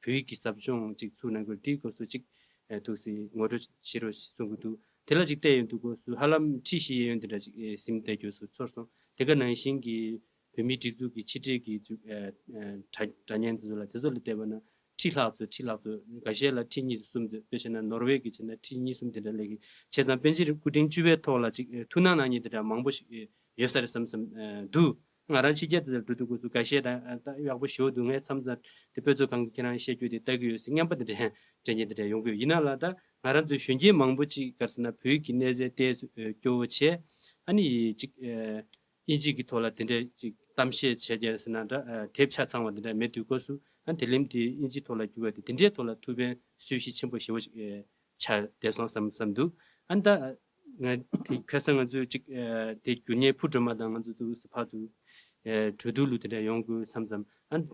བོད་ཡིག་གི་ཟབ་སྦྱོང་ཅིག་ཚུགས་གནང་དགོས་རེད། དེའི་སྐབས་སུ་ཅིག་ཨེ་འདུག་སེ་ངོ་སྤྲོད་བྱེད་རོགས་ཞེས་གསུང་གི་འདུག་དེ་ལ་ཅིག་བལྟས་ཡོང་དུས་སྐབས་སུ་ཧ་ལམ་ཁྲི་བཞི་གཡས་གཡོན་དེ་འདྲ་ཅིག་ཨེ་ཟིན་བསྡད་རྒྱུ་སོགས་ཚོར་སོང་། དེ་ག་ནང་བཞིན་གྱི་བོད་མིའི་སྒྲིག་འཛུགས་ཀྱི་ཕྱི་དྲིལ་གྱི་ཅིག་ཨེ་ཨེ་དྲ་དྲ་བརྙན་དེ་ཚོ་ལ་དེ་ཚོ་ལ་བལྟས་པ་ན་ཁྲི་ལྷག་ཚོ་ཁྲི་ལྷག་ཚོ་འགའ་ཤས་ལ་ཁྲི་གཉིས་གསུམ་ཚོ། དཔེ་བཞག་ན་ནོར་ཝེ་གི་བྱས་ན་ཁྲི་གཉིས་གསུམ་དེ་འདྲ་སླེབས་ཀྱི། བྱས་ཙང་པཎ་ཆེན་སྐུ་ཕྲེང་བཅུ་པའི་ཐོག་ལ་ཅིག་ཨེ་ཐུགས་སྣང་གནང་མཁན་དེ་འདྲ་མང་པོ་ཞིག་ཨེ་ཡོད་ས་རེད་བསམ་བསམ་ཨེ་འདུག་ང་རང་ཕྱི་རྒྱལ་དེ་ཚོར་འགྲོ་དུས་སྐབས་སུ་འགའ་ཤས་དང་ཨ་ད་ཡག་པོ་ཞེ་པོ་འདུག་ངས་མཚམས་མཚམས་དེ་དཔེ་མཛོད་ཁང་གི་ཁྱེད་རང་བཤད་རྒྱུ་དེ་ལྟ་གི་ཡོད་ཟེར་སྙམ་པ་དེ་འདྲ་དྲན་མཁན་དེ་འདྲ་ཡོང་གི་ཡོད། ཡིན་ན་ལ་ད་ང་རང་ཚོའི་གཞོན་སྐྱེས་མང་པོ་ཅིག་ག་རེ་ཟེར་ན་བོད་ཡིག་གི་གནས་ཚད་ཏོག་ཙམ་ཨེ་སྐྱོ་བོ་བྱས། ཨ་ནི་ཅིག་ཨེ་དབྱིན་ཇི་གི་ཐོག་ལ་དེ་འདྲའི་ཅིག་གཏམ་བཤད་བྱས་རྒྱུ་ཟེར་ན་འདྲ། ཨེ་དེབ་ཆ་ཚང་བ་དེ་འདྲ་མེད་དུས་སྐབས་སུ་ཨ་དེ་ལམ་དེ་དབྱིན་ཇིའི་ཐོག་ལ་བསྒྱུར་བ་དེ་དེ་འདྲའི་ཐོག་ལ་ཐུགས་ཕན་གསོས་གཞི་ཆེན་པོ་ཞེ་པོ་ཞིག་ཨེ་ཆགས་བསྡད་སོང་བསམ་བསམ་འདུག་ཨ་ནི་ད་ང་དེ་ཁ་སང་ང་ཚོས་ཅིག་ཨེ་དེ་བསྒྱུར་མཁན་བུ་སྒྲོལ་མ་དང་ང་ཚོ་འདུག་སེ་ཕར་ཚུར་ཨེ་གྲོས་བསྡུར་ལུ་དེ་འདྲ་ཡོང་དགོས་བསམ་བསམ། ཨ་ནི་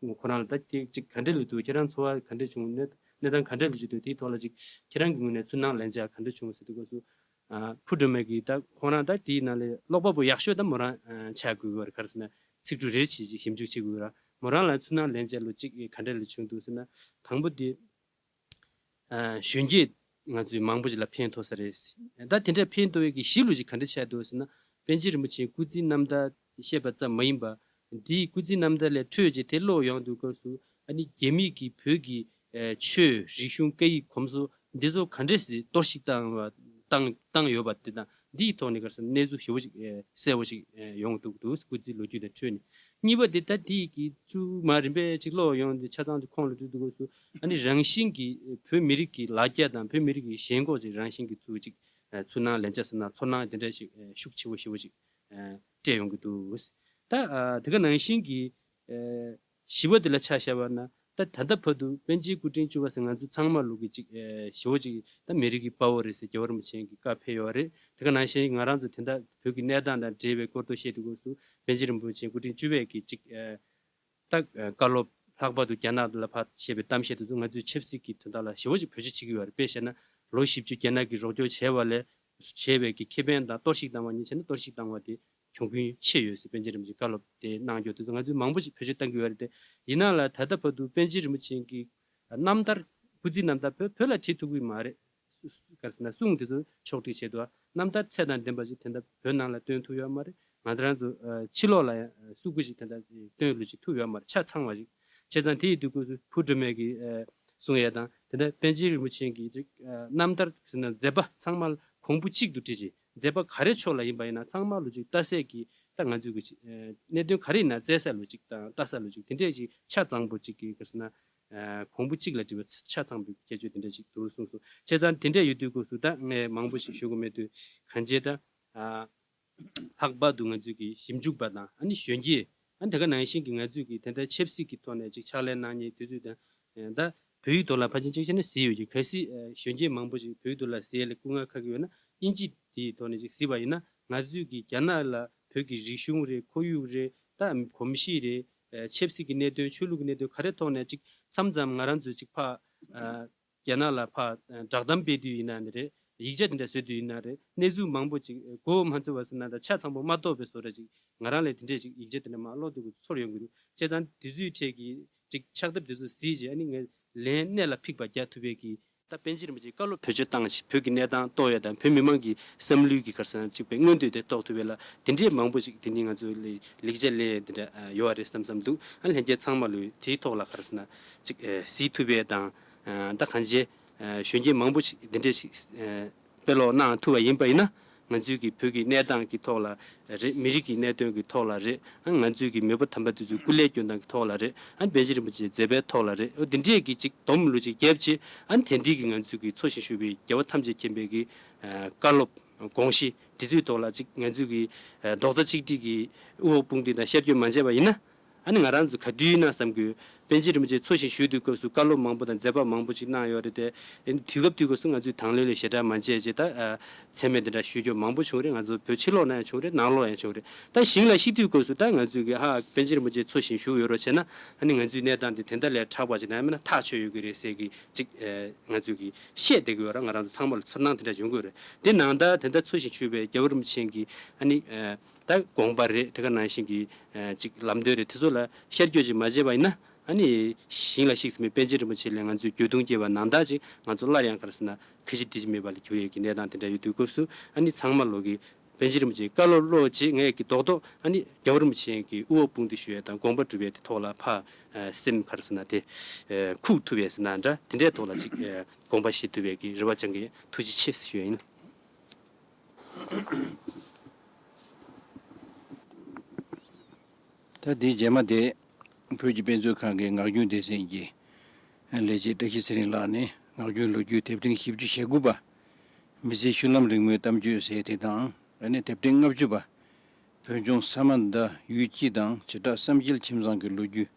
ངས་ཁོ་རང་ལ་ད་དེ་ཅིག་ག་འདྲ་ལུས་འདུག་ཁྱེད་རང་ཚོར་བ་ག་འདྲ་བྱུང་། གནས་གནས་སྟངས་ག་འདྲ་ལུས་ཀྱི་འདུག་དེའི་ཐོག་ལ་ཅིག་ཁྱེད་རང་གི་ངོས་ནས་ཚུར་སྣང་ལན་ཆགས་ག་འདྲ་བྱུང་ཟེར་དུས་སྐབས་སུ། ཨ་བུ་སྒྲོལ་མ་གིས་ད་ཁོ་རང་ད་དེའི་ནང་ལས་ཀློག་པ་པོ་ཡག་ཤོས་ད་མོ་རང་ཨ་ཆགས་དགོས་ཀྱི་རེད། ག་རེ་ཟེར་ན་ཚིག་འབྲུ་རེ་རེ་བྱས་ཅིག་ཞིབ་འཇུག་བྱེད་དགོས་ཀྱི་རེད། མོ་རང་ལ་ཚུར་སྣང་ལན་ཆགས་ལོ་གཅིག་ག་འདྲ་ལ་བྱུང་འདུག་ཟེར་ན། དང་པོ་དེ་ཨ་གཞོན་སྐྱེས་ང་ཚོའི་མང་པོ་ཞིག་ལ་ཕན་ཐོགས་ས་རེད། ད་དེ་འདྲ་ཕན་ཐོགས་ཡས་ཀྱི་གཞི་ལོ་གཅིག་ག་འདྲ་ཆགས་འདུག་ཟེར་ན། པཎ་ཆེན་རིན་པོ་ཆེའི་སྐུ་ཚེའི་རྣམ་ཐར་བཤད་པ་ཙམ་མ་ཡིན་པ། འདིའི་སྐུ་ཚེའི་རྣམ་ཐར་ལས་འཕྲོས་བྱས་དེ་ཀློག་ཡོང་དུས་སྐབས་སུ་ཨ་ནི་རྒྱ་མིས་ཀྱིས་བོད་ཀྱི་ཨེ་ཆོས་རིག་གཞུང་སྐད་ཡིག་གོམས་སྲོལ་འདི་ཚོ་ག་འདྲས་སེ་གཏོར་བཤིག་བཏང་བ་བཏང་བཏང་ཡོད་པ་དེ་དང་ འདིའི་ཐོག་ནས་ག་རེ་ཟེར་ན་གནས་ཚུལ་ཞེ་པོ་ཅིག་ཨེ་གསལ་པོ་ཅིག་ཨེ་ཡོང་གི་འདུག་འདུག་སྐུ་ཚེའི་ལོ་རྒྱུས་དང་འཕྲོས་ནས། གཉིས་པ་དེ་ད་འདི་གི་བཙུགས་མ་རིམ་པས་ཅིག་ཀློག་ཡོང་དུས་ཆ་ཚང་ཅིག་ཁོང་ལ་འགྲོ་དུས་སྐབས་སུ། ཨ་ནི་རང་བཞིན་གྱིས་བོད་མི་རིགས་ཀྱི་ལ་རྒྱ་དང་བོད་མི་རིགས་ཀྱི་ཞེན་ཁོག་ཅིག་རང་བཞིན་གྱིས་ཚུར་ཅིག་ཨེ་ཚུར་སྣང་ལན་ཆགས་ཟེར་ན་ཚོར་སྣང་དེ་འདྲ་ཞིག་ཨེ་ཤུགས་ཆེ་པོ་ཞེ་པོ་ཅིག་ཨེ་སྤྲད་ཡོང་གི་འདུག་ད་ཨ་དེ་ག་ནང་བཞིན་གྱི་ཨེ་བཞི་པ་དེ་ལ་ཆ་བཞག་པ་ན། ད་ད་ལྟ་བར་དུ་པཎ་ཆེན་སྐུ་ཕྲེང་བཅུ་པ་ཟེར་ང་ཚོ་ཚང་མ་ལུགས་ཀྱི་ཅིག་ཨེ་ཞེ་པོ་ཅིག་ད་མི་རིགས་ཀྱི་དཔའ་བོ་རེད་ཟེར་རྒྱལ་བ་རིན་པོ་ཆེ་གི་བཀའ་ཕེབས་ཡོད་རེད། དེ་ག་ནང་བཞིན་ང་རང་ཚོ་དེ་འདྲ་བོད་ཀྱི་གནས་སྟངས་དང་འབྲེལ་བའི་སྐོར་དུ་བཤད་དུས་སྐབས་སུ་པཎ་ཆེན་རིན་པོ་ཆེ་སྐུ་ཕྲེང་བཅུ་པས་ཀྱི་ཅིག་ཨེ་ད་བཀའ་སློབ་ལྷག་པར་དུ་རྒྱ་ནག་ལ་ཕར་བཤད་པའི་གཏམ་བཤད་དེ་ཚོ་ང་ཚོའི་ཆབ་སྲིད་ཀྱི་དོན་དག་ལ་ཞེ་པོ་ཅིག་བེད་སྤྱོད་བྱེད་ཀྱི་ཡོད་རེད། དཔེ་བཤད་ན་ལོ་བཞི་བཅུ་རྒྱ་ནག་གིས་རོགས་སྐྱོར་བྱས་པ་ལས་བྱས་པའི་གི་ཁེ་ཕན་དང་གཏོར་བཤིག་བཏང་བ་ཉིད་བྱས་ན་གཏོར་བཤིག་བཏང་བ་དེ་གྱོང་གུན་ཆེ་ཡོད་ཟེར་པཎ་ཆེན་རིན་པོ་ཆེས་བཀའ་སློབ་དེ་གནང་ཡོད་དུས་ང་ཚོས་མང་པོ་ཞིག་བེད་སྤྱོད་གཏང་གི་ཡོད་རེད་དེ། ཡིན་ན་ལ་ད་ལྟ་བར་དུ་པཎ་ཆེན་རིན་པོ་ཆེ་གི་རྣམ་ཐར་སྐུ་ཚེའི་རྣམ་ཐར་བོད་བོད་ལ་བྲིས་ཐུབ་ཀྱི་མ་རེད། ག་རེ་ཟེར་ན་གསུང་དེ་ཚོ་ཕྱོགས་སྒྲིག་བྱས་འདུག་རྣམ་ཐར་ཚད་དང་ལྡན་པ་ཞིག་དེ་འདྲ་བོད་ནང་ལ་བཏོན་ཐུབ་ཡོད་མ་རེད། ང་རང་ཚོ་ཕྱི་ལོགས་ལ་ཡང་སུ་གུ་ཞིག་དེ་འདྲ་བཏོན་ལུགས་ཅིག་ཐུབ་ཡོད་མ་རེད། ཆ་ཚང་བ་ཞིག་བྱས་ཙང་དེ་ཡི་དུས་སྐབས་སུ་བུ་སྒྲོལ་མ་གིས་གསུང་ཡས་དང་དེ་འདྲ་པཎ་ཆེན་རིན་པོ་ཆེ་གི་ཅིག་རྣམ་ཐར་ཟེར་ན་མཛད་པ་ཚང་མ་གོང་བུ་གཅིག་ཏུ་བསྒྲིལ་ཅིང་། མཛད་པ་ག་རེ་ཕྱོགས་ལ་ཡིན་པ་ཡིན་ན་ཚང་མ་ལོ་ཅིག་ལྟ་ས་གི་ད་ང་ཚོས་གི་ཅིག་གནད་དོན་ག་རེ་ཡིན་ན་བཙལ་ས་ལོ་ཅིག་དང་ལྟ་ས་ལོ་ཅིག་དེ་འདྲས་ཅིག་ཆ་ཚང་པོ་ཅིག་གི་ག་རེ་ཟེར་ན་གོང་བུ་གཅིག་ལ་བསྒྲིལ་བའི་ཆ་ཚང་པོའི་ཁྱད་ཆོས་དེ་འདྲས་ཅིག་འདུག་གསུངས་སོང་། བྱས་ཙང་དེ་འདྲས་ཡོད་དུས་སྐབས་སུ་ད་ངས་མང་པོ་ཞིག་ཞུ་དགོས་མེད་དུས་གང་བྱས་ད། ལྷག་པར་དུ་ང་ཚོས་ཀྱི་ཞིབ་འཇུག་པ་དང་ཨ་ནི་གཞོན་སྐྱེས། ཨ་ནི་དེ་ག་ནང་བཞིན་གྱི་ང་ཚོས་ཀྱི་དེ་ལྟར་ཆབ་སྲིད་ཀྱི་ཐོག་ནས་ཅིག་ཕྱག་ལས་གནང་མཁན་དེ་ཚོས་དང་། ད་བོད་ཡིག་ཐོག་ལ་ཕལ་ཆེར་གཅིག་བྱས་ན་གཟིགས་ཡོད་ཀྱི། གལ་སྲིད་གཞོན་སྐྱེས་མང་པོ་ཞིག་བོད་ཡིག་ཐོག་ལ་གཟིགས་ཡ་ལ་སྐུ་ངལ་ཁག་གི་ཡོད་ན་དབྱིན་ཇི་དེའི་ཐོག་ནས་ཅིག་གཟིགས་པ་ཡིན་ན་ང་ཚོས་ཀྱི་རྒྱ་ནག་ལ་བོད་ཀྱི་རིག་གཞུང་རེད། ཁོར་ཡུག་རེད། ད་གོམས་གཤིས་རེད། ཆབ་སྲིད་ཀྱི་གནད་དོན་ཆོས་ལུགས་ཀྱི་གནད་དོན་ག་རེ་ཐོག་ནས་ཅིག་མཚམས་མཚམས་ང་རང་ཚོས་ཅིག་ཕ། རྒྱ་ནག་ལ་ཕར་བསྒྲགས་གཏམ་སྤེལ་དུས་ཡིན་ན་རེད། ཡིག་ཆ་དེ་འདྲ་བཟོ་དུས་ཡིན་ན་རེད། གནས་ཚུལ་མང་པོ་ཅིག་གོ་མ་ཚོར་བ་ཟེར་ན་ད་ཆ་ཚང་པོ་མ་རྟོགས་པའི་བཟོ་འདྲ་ཅིག་ང་རང་ལ་དེ་འདྲས་ཅིག་ཡིག་ཆ་དེ་འདྲ་མར་ཀློག་དུས་ཚོར་ཡོང་གི་འདུག་བྱས་ཙང་དེ་ཚོའི་གྲས་ཀྱི་ཅིག་ཕྱག་དེབ་དེ་ཚོ་གཟིགས་རྗེས་ཨ་ནི་ངས་ལན་གནད་ལ་ཕིགས་པ་རྒྱག་ཐུབ་པའི་གི། ད་པཎ་ཆེན་རིན་པོ་ཆེའི་བཀའ་སློབ་བེད་སྤྱོད་བཏང་ཞིང་བོད་ཀྱི་གནས་སྟངས་རྟོགས་ཡ་དང་བོད་མི་མང་གི་བསམ་བློའི་གི་ག་རེ་ཟེར་ན་ཅིག་པའི་མངོན་འདོད་དེ་རྟོགས་ཐུབ་པའི་ལ་དེ་འདྲས་མང་པོ་ཞིག་དེ་ནི་ང་ཚོ་ལས་ལེགས་ཆ་ལས་དེ་འདྲ་ཡོད་པ་རེད་བསམ་བསམ་འདུག་ཨ་ལྷན་རྒྱས་ཚང་མ་ལོས་དེའི་ཐོག་ལ་ག་རེ་ཟེར་ན་ཅིག་གཟིགས་ཐུབ་པའི་དང་། ད་གང་ཅི་གཞོན་སྐྱེས་མང་པོ་ཞིག་འདི་འདྲས་ཞིག་དཔེ་ཀློག་གནང་ཐུབ་པ་ཡིན་པ་ཡིན་ན་ང་ཚོའི་གི་བོད་ཀྱི་གནས་སྟངས་ཀྱི་ཐོག་ལ་རེད། མི་རིགས་ཀྱི་གནད་དོན་གྱི་ཐོག་ལ་རེད། ང་ཚོའི་གི་མེས་པོ་དམ་པ་དེ་ཚོའི་སྐུ་ལས་སྐྱོན་སྟངས་ཀྱི་ཐོག་ལ་རེད། ཨ་པཎ་ཆེན་རིན་པོ་ཆེའི་མཛད་པའི་ཐོག་ལ་རེད། འོ་འདི་འདྲས་ཀྱི་ཅིག་སྡོམ་ལུ་ཅིག་བརྒྱབ་ཅིག་ཨ་དེ་འདྲས་ཀྱི་ང་ཚོའི་གི་འཚོ་ཞིང་བཞུགས་པའི་རྒྱལ་བ་ཐམས་ཅད་མཁྱེན་པའི་གི་བཀའ་སློབ་དགོངས་གཞི་དེ་ཚོའི་ཐོག་ལ་ཅིག་ང་ཚོའི་གི་རྡོག་རྩ་གཅིག་སྒྲིལ་གྱི་དབུ་འོག་དཔུང་སྒྲིལ་དང་ཤར་བསྐྱོད་མ་བྱས་པ་ཡིན་ན། ཨ་ནི་ང་རང་ཚོ་ག་དུས་ཡིན་ན་བསམ་དགོས། པཎ་ཆེན་རིན་པོ་ཆེ་འཚོ་ཞིང་བཞུགས་དུས་སྐབས་སུ་བཀའ་སློབ་མང་པོ་དང་མཛད་པ་མང་པོ་ཅིག་གནང་ཡོད་རེད་དེ། ཨ་ནི་དུས་སྐབས་དུས་སྐབས་སུ་ང་ཚོས་དང་ལེན་ལ་ཞེ་དྲག་མ་བྱས་ཅེས་ད་ཨ་མཚན་སྨད་དེ་འདྲ་ཞུ་རྒྱུ་མང་པོ་བྱུང་རེད། ང་ཚོ་བོད་ཕྱི་ལོགས་ན་ཡང་བྱུང་རེད། ནང་ལོགས་ཡང་བྱུང་རེད། ད་ཞིང་ལ་གཤེགས་དུས་སྐབས་སུ་ད་ང་ཚོས་ཀྱི་ཧ་པཎ་ཆེན་རིན་པོ་ཆེ་འཚོ་ཞིང་བཞུགས་ཡོད་རོགས་བྱས་ན་ཨ་ནི་ང་ཚོའི་གནས་སྟངས་དེ་དེ་འདྲ་ལས་དྲག་པ་ཅིག་ན་མིན་ན་ཐག་ཆོད་ཡོད་ཀྱི་རེད་ཟེར་གྱི་ཅིག་ཨ་ང་ཚོས་ཀྱི་བཤད་བསྡད་ཀྱི་ཡོད་ར། ང་རང་ཚོ་ཚང་མ་ལ་ཚོར་སྣང་དེ་འདྲ་ཡོང་གི་ཡོད་རེད། དེ་ནང་ད་དེ་འདྲ་འཚོ་ཞིང་བཞུགས་པའི་རྒྱལ་བ་རིན་པོ་ཆེ་གི་ཨ་ནི་ཨ། ད་དགོངས་པ་རེད། དེ་ག་ནང་བཞིན་གྱི་ཨ་ཅིག་ལམ་སྟོན་རེད། དེ་ཚོ་ལ་ཤར་བསྐྱོད་ཅིག་མ་བྱས་པ་ཡིན་ན་ཨ་ནི་ཞིང་ལ་གཤེགས་ཟིན་པའི་པཎ་ཆེན་རིན་པོ་ཆེ་ལས་ང་ཚོས་འགྱོད་གདུང་སྐྱེས་པ་ནང་ལྟར་ཅིག་ང་ཚོ་སླར་ཡང་ག་རེ་ཟེར་ན་ཁ་ཞེ་སྡིག་ཅིག་མེད་པ་ལ་གྱུར་ཡོད་ཀྱི་གནས་སྟངས་དེ་འདྲ་ཡོད་དུས་སྐབས་སུ་ཨ་ནི་ཚང་མ་ལོ་གི་པཎ་ཆེན་རིན་པོ་ཆེའི་བཀའ་སློབ་ཀློག་རྗེས་ངས་ཀྱི་རྡོག་རྡོག་ཨ་ནི་རྒྱལ་བ་རིན་པོ་ཆེ་གི་དབུ་འོག་དཔུང་སྒྲིལ་ཞུ་ཡས་དང་དགོངས་པ་སྒྲུབ་ཡས་དེ་ཐོག་ལ་ཕ་སེམས་ག་རེ་ཟེར་ན་དེ་ཁུག་ཐུབ་ཡས་ཟེར་ན་འདྲ་དེ་འདྲའི་ཐོག་ལ་ཅིག་དགོངས་པ་བཞེས་ཐུབ་ཡས་ཀྱི་རེ་བ་བཅངས་ཀྱི་ཐུགས་རྗེ་ཆེ་ཞུ་ཡས་ཡིན། ད་འདིའི་རྗེས་མ་དེ་བོད་ཀྱི་དཔེ་མཛོད་ཁང་གི་ངག་རྒྱུན་སྡེ་ཚན་གྱི་ལས་བྱེད་བཀྲ་ཤིས་ཚེ་རིང་ལགས་ནས་ངག་རྒྱུན་ལོ་རྒྱུས་དེབ་ཕྲེང་བཞི་བཅུ་ཞེ་དགུ་པ་མི་ཚེའི་བཤུལ་ལམ་རིང་མོའི་གཏམ་བརྗོད་ཟེར་དེ་དང་ཨ་ནི་དེབ་ཕྲེང་ལྔ་བཅུ་པ་བོད་ལྗོངས་ས་མ་ཟླ་ཡུལ་སྤྱི་དང་བྱེ་བྲག་བསམ་འཆར་ཁྱིམ་ཚང་གི་ལོ་རྒྱུས་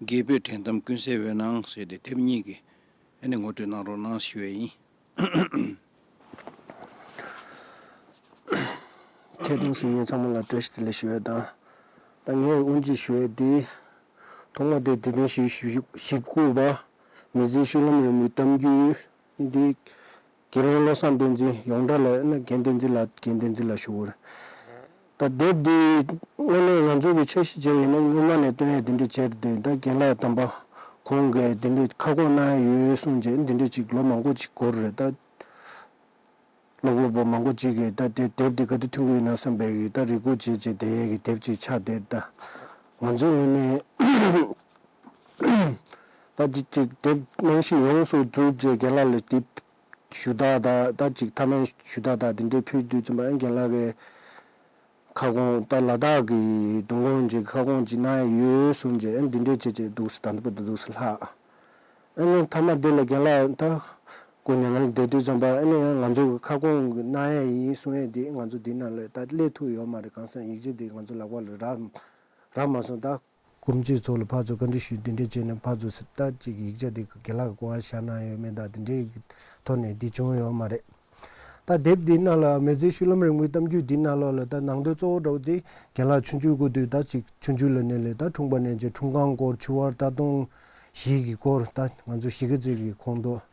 རྒད་པོའི་དྲན་གཏམ་ཀུན་གསལ་འོད་སྣང་ཟེར་དེ་དེབ་གཉིས་ཀྱི་ཨ་ནི་ངོ་སྤྲོད་གནང་རོགས་གནང་ཞུ་བ་ཡིན། ཁྱེད་དང་གཟིགས་མཁན་ཚང་མ་ལ་བཀྲ་ཤིས་བདེ་ལེགས་ཞུ་ཡས་དང་། ད་ངས་དབུ་འབྱེད་ཞུ་ཡས་འདི། ཐོག་མ་དེ་དེ་དོན་ཞིག་ཞུ་ཞིབ་བཀོད་པ། མི་ཚེའི་བཤུལ་ལམ་རིང་མོའི་གཏམ་རྒྱུད་འདི། དགེ་སློང་བློ་བཟང་བསྟན་འཛིན་ཡོངས་གྲགས་ལ་ན་རྒན་བསྟན་འཛིན་ལགས་རྒན་བསྟན་འཛིན་ལགས་ཞུ་དགོས་རེད། ད་དེབ་འདི་དངོས་གནས་ང་ཚོ་གི་འཆར་གཞི་བྱས་པ་ཡིན་ན་སྔོན་མ་ནས་སྟོན་ཡས་དེ་འདྲ་བྱས་ཏེ་ད་རྒན་ལགས་དམ་པ་ཁོང་གིས་དེ་འདྲ་ཁ་སྐོང་གནང་ཡས་ཡོད་གསུངས་བྱས་དེ་འདྲ་ཅིག་ལོ་མང་པོ་ཅིག་འགོར་རེད་ད། ཀློག་པ་པོ་མང་པོ་ཅིག་གིས་ད་དེ་དེབ་འདི་ག་དུས་ཐོན་གྱི་ཡོད་ན་བསམ་པའི་གི་ད་རེ་སྒུག་བྱས་བྱས་བསྡད་ཡས་ཀྱི་དེབ་ཅིག་ཆགས་བསྡད་ད། ང་ཚོའི་ངོས་ནས་ད་ཅིག་ཅིག་དེབ་རྨང་གཞི་ཡོངས་སུ་གྲུབ་རྗེས་རྒན་ལགས་ལ་དེ་ ཞུ་དག་དང་ད་ཅིག་མཐའ་མའི་ཞུ་དག་དང་འདི་འདྲའི་ཕུལ་དུས་ཙམ་པ་ཨ་ནི་རྒན་ལགས་ཀྱིས་ཁ་སྐོང་ད་ལ་དྭགས་ཀྱི་གདུང་དགོན་གྱི་ཁ་སྐོང་ཅིག་གནང་ཡ་ཡོད་གསུངས་རྗེས་ཨ་ནི་འདི་འདྲའི་བྱས་བྱས་འདུག་སེ་ད་འདི་བར་དུ་འདུག་སེ་ལྷག་ཨ་ནི་མཐའ་མ་འདི་ལ་རྒན་ལགས་ད་སྐུ་མྱ་ངན་ལས་འདས་དུས་ཙམ་པ་ཨ་ནི་ཡང་ང་ཚོ་གི་ཁ་སྐོང་གི་གནང་ཡ་ཡིན་གསུང་ཡ་འདི་ང་ཚོ་འདི་ནང་ལ་ད་སླེབས་ཐུབ་ཡོད་མ་རེད། གང་ཟེར་ན་ཡིག་ཆ་འདི་ང་ཚོ་ལག་པ་ལ་རག་རག་མ་སོང་། ད་སྐུ་མཆེད་ཚོ་ལ་ཕར་ཚུར་བཀའ་འདྲི་ཞུས་འདི་འདྲས་བྱས་ནས་ཕར་ཚུར་ད་ཅིག་ཡིག་ཆ་འདི་རྒན་ལགས་ཀྱི་སྐུ་ངལ་བཞག་གནང་ཡོད་མེད་དང་འདི་འདྲའི་ཐོག་ནས་འདི་བྱུང་ཡོད་མ་རེད། ད་དེབ་འདི་ནང་ལ་མི་ཚེའི་བཤུལ་ལམ་རིང་པོའི་གཏམ་རྒྱུད་འདི་ནང་ལོགས་ལ་ད་ནང་དོན་གཙོ་བོ་འདྲ་བོ་དེ་རྒན་ལགས་ཆུང་ཆུང་སྐུ་དུས་ད་ཅིག་ཆུང་ཆུང་ལ་ནས་ལས་ད་འཁྲུངས་པ་ནས་ཅིག་འཁྲུངས་སྐར་སྐོར་ཆུ་བར་ལྟ་སྟོང་བཞི་གི་སྐོར་ད་ང་ཚོ་གཞིས་ཀ་རྩེ་གི་ཁོངས་གཏོགས།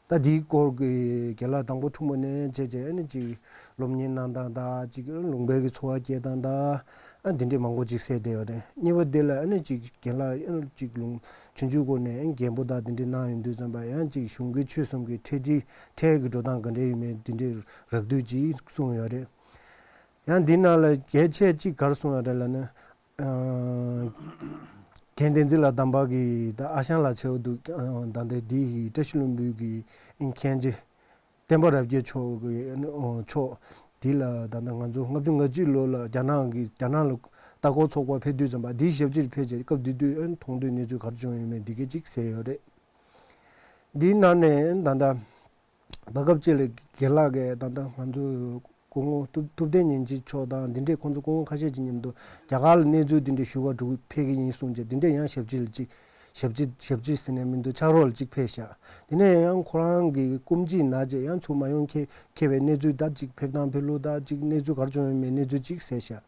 ད་འདིའི་སྐོར་གྱི་རྒན་ལགས་དང་པོ་འཁྲུངས་པ་ནས་བྱས་བྱས་ཨ་ནི་ཅིག་སློབ་གཉེར་གནང་སྟངས་དང་ཅིག་ལུང་པའི་གི་འཚོ་བ་སྐྱེལ་སྟངས་དང་ཨ་འདི་འདྲས་མང་པོ་ཅིག་གསལ་བསྡད་ཡོད་རེད། གཉིས་པ་འདི་ལ་ཨ་ནི་ཅིག་རྒན་ལགས་ཨ་ནི་ཅིག་ལུང་ཆུང་ཆུང་སྒོ་ནས་ཨ་ནི་རྒན་པོ་དང་འདི་འདྲས་གནང་ཡོང་དུས་ཙམ་པ་ཡང་ཅིག་གཞུང་གི་ཆོས་གསུམ་གྱི་ཁྲལ་འདི་ཁྲལ་གྱི་འགྲོ་སྟངས་ག་འདྲས་ཡོད་མེད་འདི་འདྲས་རགས་བསྡུས་ཅིག་གསུངས་ཡོད་རེད། ཡང་འདི་ནང་ལ་གལ་ཆེ་ཅིག་ག་རེ་གསུངས་ཡོད་རེད་ལབ་ན། རྒན་བསྟན་འཛིན་ལགས་དམ་པ་གི་ད་ཨ་ཞང་ལགས་ཆེ་བོ་འདུག་ད་ལྟ་འདི་ཡི་བཀྲ་ཤིས་ལྷུན་པོའི་གི་ཨིན་མཁན་ཆེ་བསྟན་པ་རབ་རྒྱས་མཆོག་གི་མཆོག་འདི་ལ་ད་ལྟ་ང་ཚོ་ལྔ་བཅུ་ང་གཅིག་ལོ་ལ་རྒྱ་ནག་གི་རྒྱ་ནག་ལ་ལྟ་སྐོར་ཚོགས་པ་ཕེབས་དུས་ཙམ་པ་འདིའི་ཞབས་ཕྱིར་ཕེབས་རྗེས་སྐབས་དེ་དུས་མཐོང་ཐོས་གནས་ཚུལ་ག་རེ་བྱུང་ཡོད་མེད་འདི་གས་ཅིག་གསལ་ཡོད་རེད། འདིའི་ནང་ནས་ད་ལྟ། བར་སྐབས་གཅིག་ལ་རྒན་ལགས་ཀྱིས་ད་ལྟ་ང་ཚོ་སྐུ་ངོ་ཐུབ་ཐུབ་བསྟན་ཉིན་བྱེད་མཆོག་དང་འདི་འདྲའི་ཁོང་ཚོ་སྐུ་ངོ་ཁ་ཤས་ཀྱི་མཉམ་དུ་རྒྱ་གར་ལ་གནས་ཚུལ་འདི་འདྲའི་ཞུ་བར་འགྲོ་ཕེབས་ཀྱི་ཡིན་གསུངས་རྗེས་འདི་འདྲའི་ཡང་ཞབས་ཕྱི་ལ་ཅིག་ཞབས་ཕྱི་ཞབས་ཕྱི་ཟེར་ནས་མི་འདུག་ཕྱག་རོགས་ལ་ཅིག་ཕེབས་ཤག་དེ་ནས་ཡང་ཁོ་རང་གི་སྐུ་མཆེད་ན་རྗེས་ཡང་ཚུར་མ་ཡོང་ཁེ་ཁེ་བའི་གནས་ཚུལ་ད་ཅིག་ཕེབས་སྟངས་ཕེབས་ལུགས་ད་ཅིག་གནས་ཚུལ་ག་རེ་བྱུང་ཡོད་མེད་གནས་ཚུལ་ཅིག་གསལ་ཤག་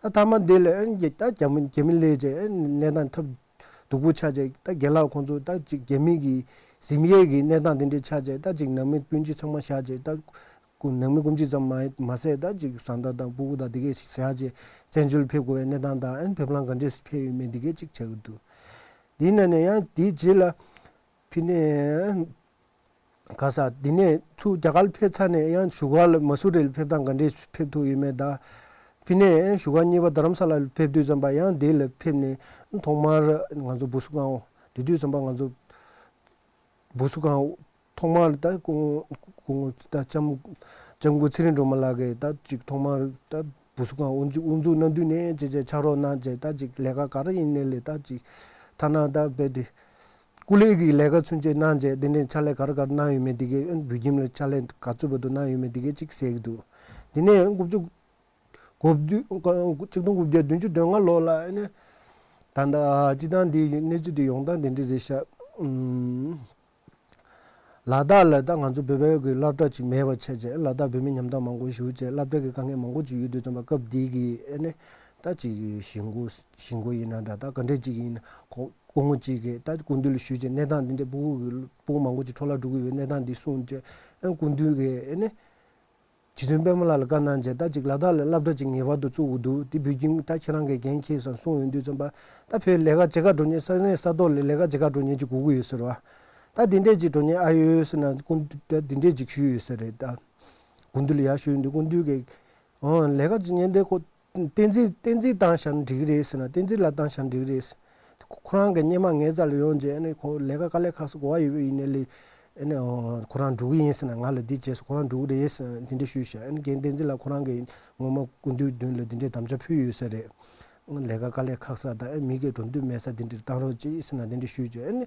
ད་ཐ་མ་འདི་ལ་ཡང་རྒྱ་ད་རྒྱ་མི་རྒྱ་མི་སླེབས་རྗེས་གནས་སྟངས་ཐབས། སྡུག་པོ་ཆགས་རྗེས་ད་རྒན་ལགས་ཁོང་ཚོ་ད་ཅིག་རྒྱ་མི་གི་གཟིམ་ཡས་ཀྱི་གནས་སྟངས་དེ་འདྲ་ཆགས་རྗེས་ད་ཅིག་ནང་མི་སྤུན་མཆེད་ཚང་མ་བཞག་རྗེས་ད་ཁོ་ནང་མི་སྐུ་མཆེད་ཙམ་མ་མ་ཟད་ད་ཅིག་བཟའ་ཟླ་དང་སྤུ་གུ་དང་དེ་གས་ཞིག་བཞག་རྗེས་བཙན་བྱོལ་ཕེབས་དགོས་པའི་གནས་སྟངས་དང་ཨན་ཕེབས་ལམ་ག་འདྲས་སུ་ཕེབས་ཡོད་མེད་དེ་གས་ཅིག་ཆགས་ཀྱི་འདུག་དེའི་ནང་ནས་ཡང་དེའི་རྗེས་ལ་ཕི་ནས། ག་ས་འདི་ནས་ཚུར་རྒྱ་གར་ཕེབས་ཚར་ནས་ཡང་བཞུགས་སྒར་ལ་མ་སུ་རི་ལ་ཕེབས་སྟངས་ག་འདྲས་ཕེབས་ཐུབ་ཡོད་མེད་ད། ཕི་ནས་བཞུགས་སྒར་གཉིས་པ་རྡ་རམ་ས་ལ་ལ་ཕེབས་དུས་ཙམ་པ་ཡང་འདི་ལ་ཕེབས་ནས་ཐོག་མར་ང་ཚོ་བུ་སུ་ཁང་དེ་དུས་ཙམ་པ་ང་ཚོ་བུ་སུ་ཁང་ཐོག་མར་ད་ཀུང་ཀུང་ད་ལྕམ་ལྕམ་སྐུ་ཚེ་རིང་སྒྲོལ་མ་ལགས་ཀྱིས་ད་ཅིག་ཐོག་མར་ད་བུ་སུ་ཁང་དབུ་འཛུགས་དབུ་འཛུགས་གནང་དུས་ནས་ཅེ་ཅེ་ཕྱག་རོགས་གནང་བྱས་ད་ཅིག་ལས་ཀ་ག་རེ་ཡིན་ནའི་ལས་ད་ཅིག་ཐ་ན་ད་བས་དེ། སྐུ་ལས་ཀྱི་ལས་ཀ་ཚུན་ཆད་གནང་རྗེས་དེ་ནས་ཕྱག་ལས་ག་རེ་ག་རེ་གནང་ཡོད་མེད་དེ་གས་བོད་ཁྱིམ་ལ་ཕྱག་ལས་ག་ཚོད་བར་དུ་གནང་ཡོད་མེད་དེ་གས་གཅིག་གསལ་གྱི་འདུག་དེ་ནས་དགུ་བཅུ་གོ་བདུན་གཅིག་སྟོང་དགུ་བརྒྱ་བདུན་ཅུ་དོན་ལྔ་ལོ་ལ་ཨ་ནི་ད་ལྟ་སྤྱི་བཏང་འདི་གནས་ཚུལ་འདི་ཡོང་སྟངས་དེ་འདྲ་རེད་ཤག་ཨུམ། ལ་དྭགས་ལ་ད་ང་ཚོ་བོད་པའི་གི་སློབ་གྲྭ་ཅིག་མེད་པ་བྱས་རྗེས་ལ་དྭགས་བོད་མི་ཉམ་ཐག་མང་པོ་ཞིག་བྱས་སློབ་གྲྭ་གི་དཀའ་ངལ་མང་པོ་ཅིག་ཡོད་དུས་ཙམ་པ་སྐབས་འདི་གི་ཨ་ནི་ད་ཅིག་གཞིས་འགོ་གཞིས་འགོ་ཡིན་ན་འདྲ་ད་ག་འདྲས་ཅིག་ཡིན་ན་ཁོ། སྐུ་ངོ་གཅིག་གིས་ད་སྐུ་མདུན་ལ་ཞུས་རྗེས་གནས་སྟངས་འདི་འདྲའི་སྤུ་གུ་གི་སྤུ་གུ་མང་པོ་ཅིག་འཕྲོ་བརླག་འགྲོ་གི་ཡོད་པའི་གནས་སྟངས་འདི་གསུངས་རྗེས་ཨ་སྐུ་མདུན་གྱིས་ཨ་ནི་རྗེ་བཙུན་པད་མ་ལགས་ལ་བཀའ་གནང་རྗེས་ད་ཅིག་ལ་དྭགས་ལ་སློབ་གྲྭ་ཅིག་ངེས་པར་དུ་བཙུགས་དགོས་འདུག་དེ་བོད་ཁྱིམ་ད་ཁྱེད་རང་གིས་འགན་འཁྱེར་སོང་གསུངས་ཡོང་དུས་ཙམ་པ་ད་བོད་ལས་ཀ་བྱེད་ག་འགྲོ་མཁན་ས་གནས་ས་ཐོག་ལ་ལས་ཀ་བྱེད་ག་འགྲོ་མཁན་ཅིག་དགོས་ཀྱི་ཡོད་ཟེར་བ། ད་དེ་འདྲས་ཅིག་འགྲོ་མཁན་ཨ་ཡོད་ཟེར་ན་སྐུ་མདུན་ད་དེ་འདྲས་ཅིག་ཞུས་ཡོད་ས་རེད་ད། སྐུ་མདུན་ལ་ཡར་ཞུས་ཡོང་དུས་སྐུ་མདུན་གྱིས་ཨོ་ལས་ཀ་ཅིག་ཉན་དེ་ཁོ། བསྟན་འཛིན་བསྟན་འཛིན་བཏང་བཞག་ན་འགྲིག་གི་རེད་ཟེར་ན་བསྟན་འཛིན་ལགས་བཏང་བཞག་ན་འགྲིག་གི་རེད། ཁོ་རང་གི་སྔོན་མ་ངའི་རྩ་ལ་ཡོང་རྗེས་ཨ་ནི་ཁོ་ལས་ཀ་དཀའ་ལས་ཁག་སོང་གོ་བ་ཡོད་པ་ཡིན་ནའི་ལས་ཨ་ནི་ཁོ་རང་འགྲོ་གི་ཡིན་ཟེར་ན་ང་ལ་འདི་བྱས་སོང་ཁོ་རང་འགྲོ་གི་རེད་ཟེར་ན་འདི་འདྲ་ཞུས་བཞག་ཨ་ནི་རྒན་བསྟན་འཛིན་ལགས་ཁོ་རང་གིས་ངོ་མ་སྐུ་མདུན་མདུན་ལ་འདི་འདྲའི་དམ་བཅའ་ཕུལ་ཡོད་ས་རེད། ལས་ཀ་དཀའ་ལས་ཁག་ས་དང་ཨ་མི་སྒེར་འགྲོ་འདོད་མེད་ས་འདི་འདྲ་བཏང་རོགས་གྱིས་ཟེར་ན་འདི་འདྲ་ཞུས་བྱས་ཨ་ནི།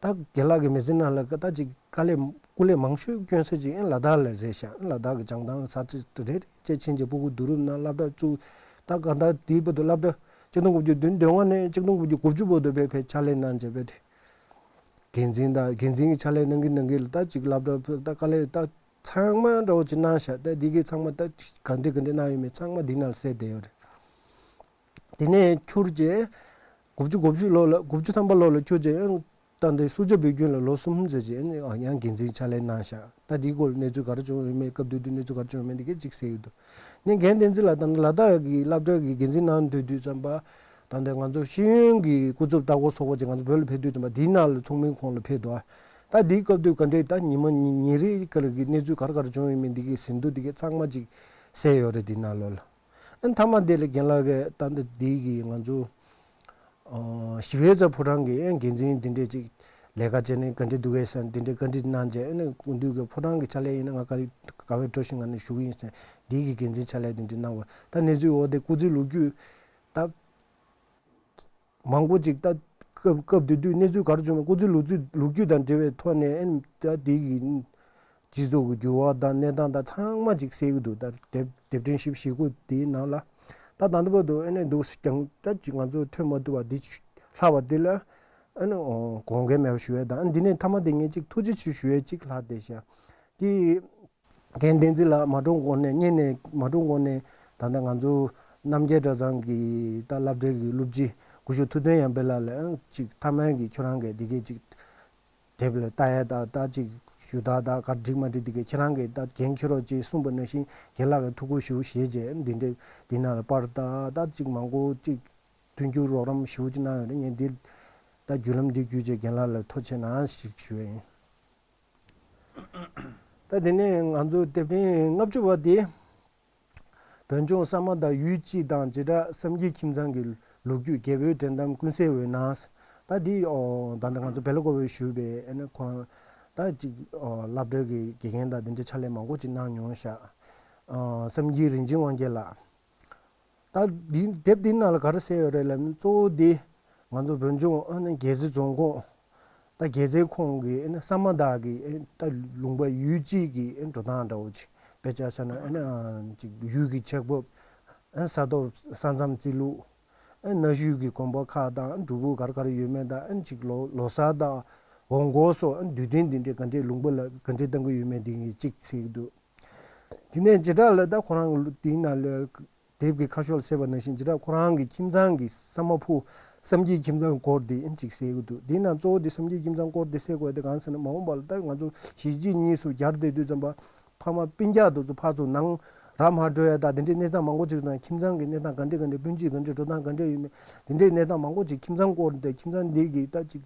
ད་རྒན་ལགས་ཀྱི་མི་ཚེ་ནང་ལ་ད་ཅིག་དཀའ་ལས་སྐུ་ལས་མང་ཤོས་བསྐྱོན་ས་ཅིག་ལ་དྭགས་ལ་རེད་ཤག་ལ་དྭགས་ཀྱི་བྱང་ཐང་ས་ཆ་རེ་རེ་བཅས་ཕྱིན་རྗེས་སྤུ་གུ་བསྡུ་རུབ་གནང་སློབ་གྲྭ་བཙུགས། ད་གང་ལྟར་དེའི་བར་དུ་སློབ་གྲྭ་ཆིག་སྟོང་དགུ་བརྒྱ་བདུན་དོན་ལྔ་ནས་ཆིག་སྟོང་དགུ་བརྒྱ་དགུ་བཅུ་བར་དུ་བས་ཕྱག་ལས་གནང་རྗེས་བས་དེ། འགན་འཛིན་དང་འགན་འཛིན་གྱི་ཕྱག་ལས་གནང་གིན་གནང་གིན་ལ་ད་ཅིག་སློབ་གྲྭ་ད་དཀའ་ལས་ད་ཚང་མ་འདྲ་བོ་ཅིག་གནང་ཤག་ད་འདི་གའི་ཚང་མ་ད་ག་འདྲ་ག་འདྲ་གནང་ཡོད་མེད་ཚང་མ་འདི་ནང་ལ་གསལ་བསྡད་ཡོད་རེད། དེ་ནས་འཁྱུར་རྗེས། དགུ་བཅུ་གོ་བཞི་ལོ་ལ་དགུ་བཅུ་ཐམ་པ་ལོ་ལ་འཁྱུར་རྗེས་ཡང་ད་ལྟའི་སུ་ཇཱ་བོད་ཁྱིམ་ལ་ལོ་གསུམ་ཙམ་ཅིག་ཡང་འགན་འཛིན་ཕྱག་ལས་གནང་ཤག་ད་འདིའི་སྐོར་གནས་ཚུལ་ག་རེ་བྱུང་ཡོད་མེད་སྐབས་དེ་དུས་གནས་ཚུལ་ག་རེ་བྱུང་ཡོད་མེད་འདི་གས་གཅིག་གསལ་ཡོད་འདུག་ནས་རྒན་བསྟན་འཛིན་ལགས་ད་ལ་དྭགས་ཀྱི་སློབ་གྲྭ་གི་འགན་འཛིན་གནང་སྡོད་དུས་ཙམ་པ་ད་ལྟ་ང་ཚོ་ཤེས་ཡོན་གྱི་སྐུ་ཚབ་ལྟ་སྐོར་ཚོགས་པ་ཅིག་ང་ཚོ་བོད་ལ་ཕེབས་དུས་ཙམ་པ་འདིའི་ནང་ལ་ཚོགས་མིའི་ཁོངས་ལ་ཕེབས་འདུག་ད་འདིའི་སྐབས་དུས་ག་འདྲས་ད་ཉི་མ་ཉིན་ཉིན་རེའི་སྐོར་གྱི་གནས་ཚུལ་ག་རེ་ག་རེ་བྱུང་ཡོད་མེད་འདི་གས་ཟིན་ཐོ་འདི་གས་ཚང་མ་ཅིག་གསལ་ཡོད་རེད་འདིའི་ནང་ལོགས་ལ། ཨ་མཐའ་མ་དེ་ལ་རྒན་ལགས་ཀྱིས་ད་ལྟ་འདི་གི་ང་ཚོ་ཨ་ཞི་བའི་རྩ་ཕོ་བྲང་གི་ཨ་འགན་འཛིན་འདི་འདྲས་ཅིག་ ལས་ཀ་བྱས་ནས་ག་འདྲས་འདུག་གས་ཟེར་འདི་འདྲའི་བཀའ་འདྲི་གནང་རྗེས། ཨ་ནི་སྐུ་མདུན་གྱི་ཕོ་བྲང་གི་ཕྱག་ལས་ཡིན་ན་ང་ག་ག་བའི་སྤྲོ་ཞིང་ང་ནས་ཞུ་གི་ཡིན་ཟེར་འདི་གི་འགན་འཛིན་ཕྱག་ལས་འདི་འདྲས་གནང་བ། ད་གནས་ཚུལ་འོག་དེ་སྐུ་ཚེ་ལོ་རྒྱུས་ད་མང་པོ་ཅིག་ད་སྐབས་སྐབས་དེ་དུས་གནས་ཚུལ་ག་རེ་བྱུང་བའི་སྐུ་ཚེ་ལོ་ཚུལ་ལོ་རྒྱུས་དང་འབྲེལ་བའི་ཐོག་ནས། ཨ་ནི་ད་འདི་གི་སྤྱི་ཚོགས་ཀྱི་འགྱུར་བ་དང་གནས་སྟངས་དང་ཚང་མ་ཅིག་གསལ་གྱི་འདུག་ད་དེབ་དེབ་ཕྲེང་བཞི་བཅུ་ཞེ་དགུ་དེའི་ནང་ལ། ད་ད་ལྟ་བར་དུ་ཨ་ནི་འདུག་ཀྱང་ད་ཅིག་ང་ཚོ་ཐོན་མ་ཐུབ་པ་འདི་ལྷག་པ་འདི་ལ་ཨ་ནི་དགོངས་འགལ་མེད་པ་ཞུ་ཡས་དང་། འདི་ནས་མཐའ་མ་དེ་ངས་ཅིག་ཐུགས་རྗེ་ཆེ་ཞུ་ཡས་ཅིག་ལྷག་བསྡད་ཤག་དེ་རྒན་བསྟན་འཛིན་ལགས་མ་འགྲོ་གོང་ནས་སྔོན་ནས་མ་འགྲོ་གོང་ནས་ད་ལྟ་ང་ཚོ་རྣམ་རྒྱལ་གྲྭ་ཚང་གི་ད་སློབ་གྲྭའི་གི་སློབ་སྤྱི་སྐུ་ཞབས་ཐུབ་བསྟན་ཡར་འཕེལ་ལགས་ལ་ཅིག་མཐའ་མའི་གི་ཁྱོད་རང་གི་འདི་གས་ཅིག་དེབ་ལ་ལྟ་ཡ་ད་ད་ཅིག་ཞུ་དག་ད་ག་འགྲིག་མ་འགྲིག་འདི་གས་ཁྱེད་རང་གིས་ད་འགན་འཁྱེར་རོགས་ཅེས་གསུངས་པ་ནང་བཞིན་རྒན་ལགས་ཀྱིས་ཐུགས་ཁུར་ཞེ་པོ་བཞེས་རྗེས་འདི་འདྲའི་འདི་ནང་ལ་པར་ད་ད་ཅིག་མང་པོ་ཅིག་མཐུན་འགྱུར་རོགས་རམ་ཞེ་པོ་ཅིག་གནང་ཡོད་རེད། ངས་འདི་ད་བརྒྱུད་ལམ་འདི་བརྒྱུད་བྱས་རྒན་ལགས་ལ་ཐུགས་རྗེ་གནང་ཞིག་ཞུ་ཡ་ཡིན། ད་དེ་ནས་ང་ཚོ་དེབ་ཕྲེང་ལྔ་བཅུ་པ་དེ། བོད་ལྗོངས་ས་མ་དང་ཡུལ་སྤྱི་དང་བྱེ་བྲག་བསམ་གྱི་ཁྱིམ་ཚང་གི་ལོ་རྒྱུས། རྒྱལ་པོའི་འགྲན་གཏམ་ཀུན་གསལ་འོད་སྣང་། ད་འདི་ཨོ་ད་ལྟ་ང་ཚོ་བེ་ལ་ཀོ་བེ་བཞུགས་པའི་ཨ་ནི་ཁོ་རང་ད་ཅིག་ཨོ་སློབ་གྲྭའི་གི་དགེ་རྒན་དང་འདི་འདྲའི་ཕྱག་ལས་མང་པོ་ཅིག་གནང་མྱོང་ཤག་ཨོ་བསམ་གྱི་རིན་ཆེན་དབང་རྒྱལ་ལགས། ད་འདི་དེབ་འདིའི་ནང་ལ་ག་རེ་གསལ་ཡོད་རེད་ལབ་ན། གཙོ་བོ་འདི་ང་ཚོ་བོད་ལྗོངས་ཨ་ནི་རྒྱལ་རྩེ་རྫོང་ཁོངས། ད་རྒྱལ་རྩེ་ཁོངས་ཀྱི་ཨ་ནི་ས་མ་དག་གི་ཨ་ནི་ད་ལུང་པ་ཡུལ་སྤྱི་གི་ཨ་ནི་འགྲོ་སྟངས་འདྲ་བོ་ཅིག་དཔེ་ཆ་བཞག་ན་ཨ་ནི་ཨ་ཅིག་ཡུལ་གྱི་ཆགས་བབ། ཨ་ནི་ས་ཐོབ་ས་མཚམས་རྩིས་ལུགས། ཨ་ནི་གནའ་ཤུལ་གྱི་དགོན་པ་ཁག་དང་སྒྲུབ་ཕུག་ག་རེ་ག་རེ་ཡོད་མེད་དང་། ཨ་ནི་ཅིག་ལོ་ལོ་གསར་དང་འོང་སྐོར་སོགས། ཨ་ནི་དུས་སྟོན་འདི་འདྲའི་ག་འདྲའི་ལུང་པ་ལ་ག་འདྲའི་གཏང་གི་ཡོད་མེད་འདི་གཉིས་གཅིག་གཟིགས་འདུག་དེ་ནས་བྱེ་བྲག་ལ་ད་ཁོ་རང་འདིའི་ནང་ལ་དེབ་ཀྱི་ཁ་ཤོག་ལ་གསལ་བ་ནང་བཞིན་བྱེ་བྲག་ཁོ་རང་གི་ཁྱིམ་ཚང་གི་ས་མ་ཕུ་བསམ་གྱི་ཁྱིམ་ཚང་སྐོར་འདི་ཨ་ནི་ཅིག་གསལ་གྱི་འདུག་འདིའི་ནང་གཙོ་བོ་འདི་བསམ་གྱི་ཁྱིམ་ཚང་སྐོར་འདི་གསལ་དགོས་དེ་གང་ཟེར་ན། མ་འོངས་པ་ལ་ད་ང་ཚོ་གཞིས་བྱེས་གཉིས་སུ་གྱར་བསྡད་དུས་ཙམ་པ། ཕ་མ་སྤུན་ཀྱག་དེ་ཚོ་ཕར་ཚུར་ནང་ར་མ་འགྲོ་ཡ་ད་དེ་འདྲའི་གནས་སྟངས་མང་པོ་ཅིག་དང་། ཁྱིམ་ཚང་གི་གནས་སྟངས་ག་འདྲ་ག་འདྲ། སྤུན་མཆེད་ག་འདྲ་འགྲོ་སྟངས་ག་འདྲ་ཡོད་མེད། དེ་འདྲའི་གནས་སྟངས་མང་པོ་ཅིག་ཁྱིམ་ཚང་སྐོར་དེ། ཁྱིམ་ཚང་འདི་གི་ད་ཅིག་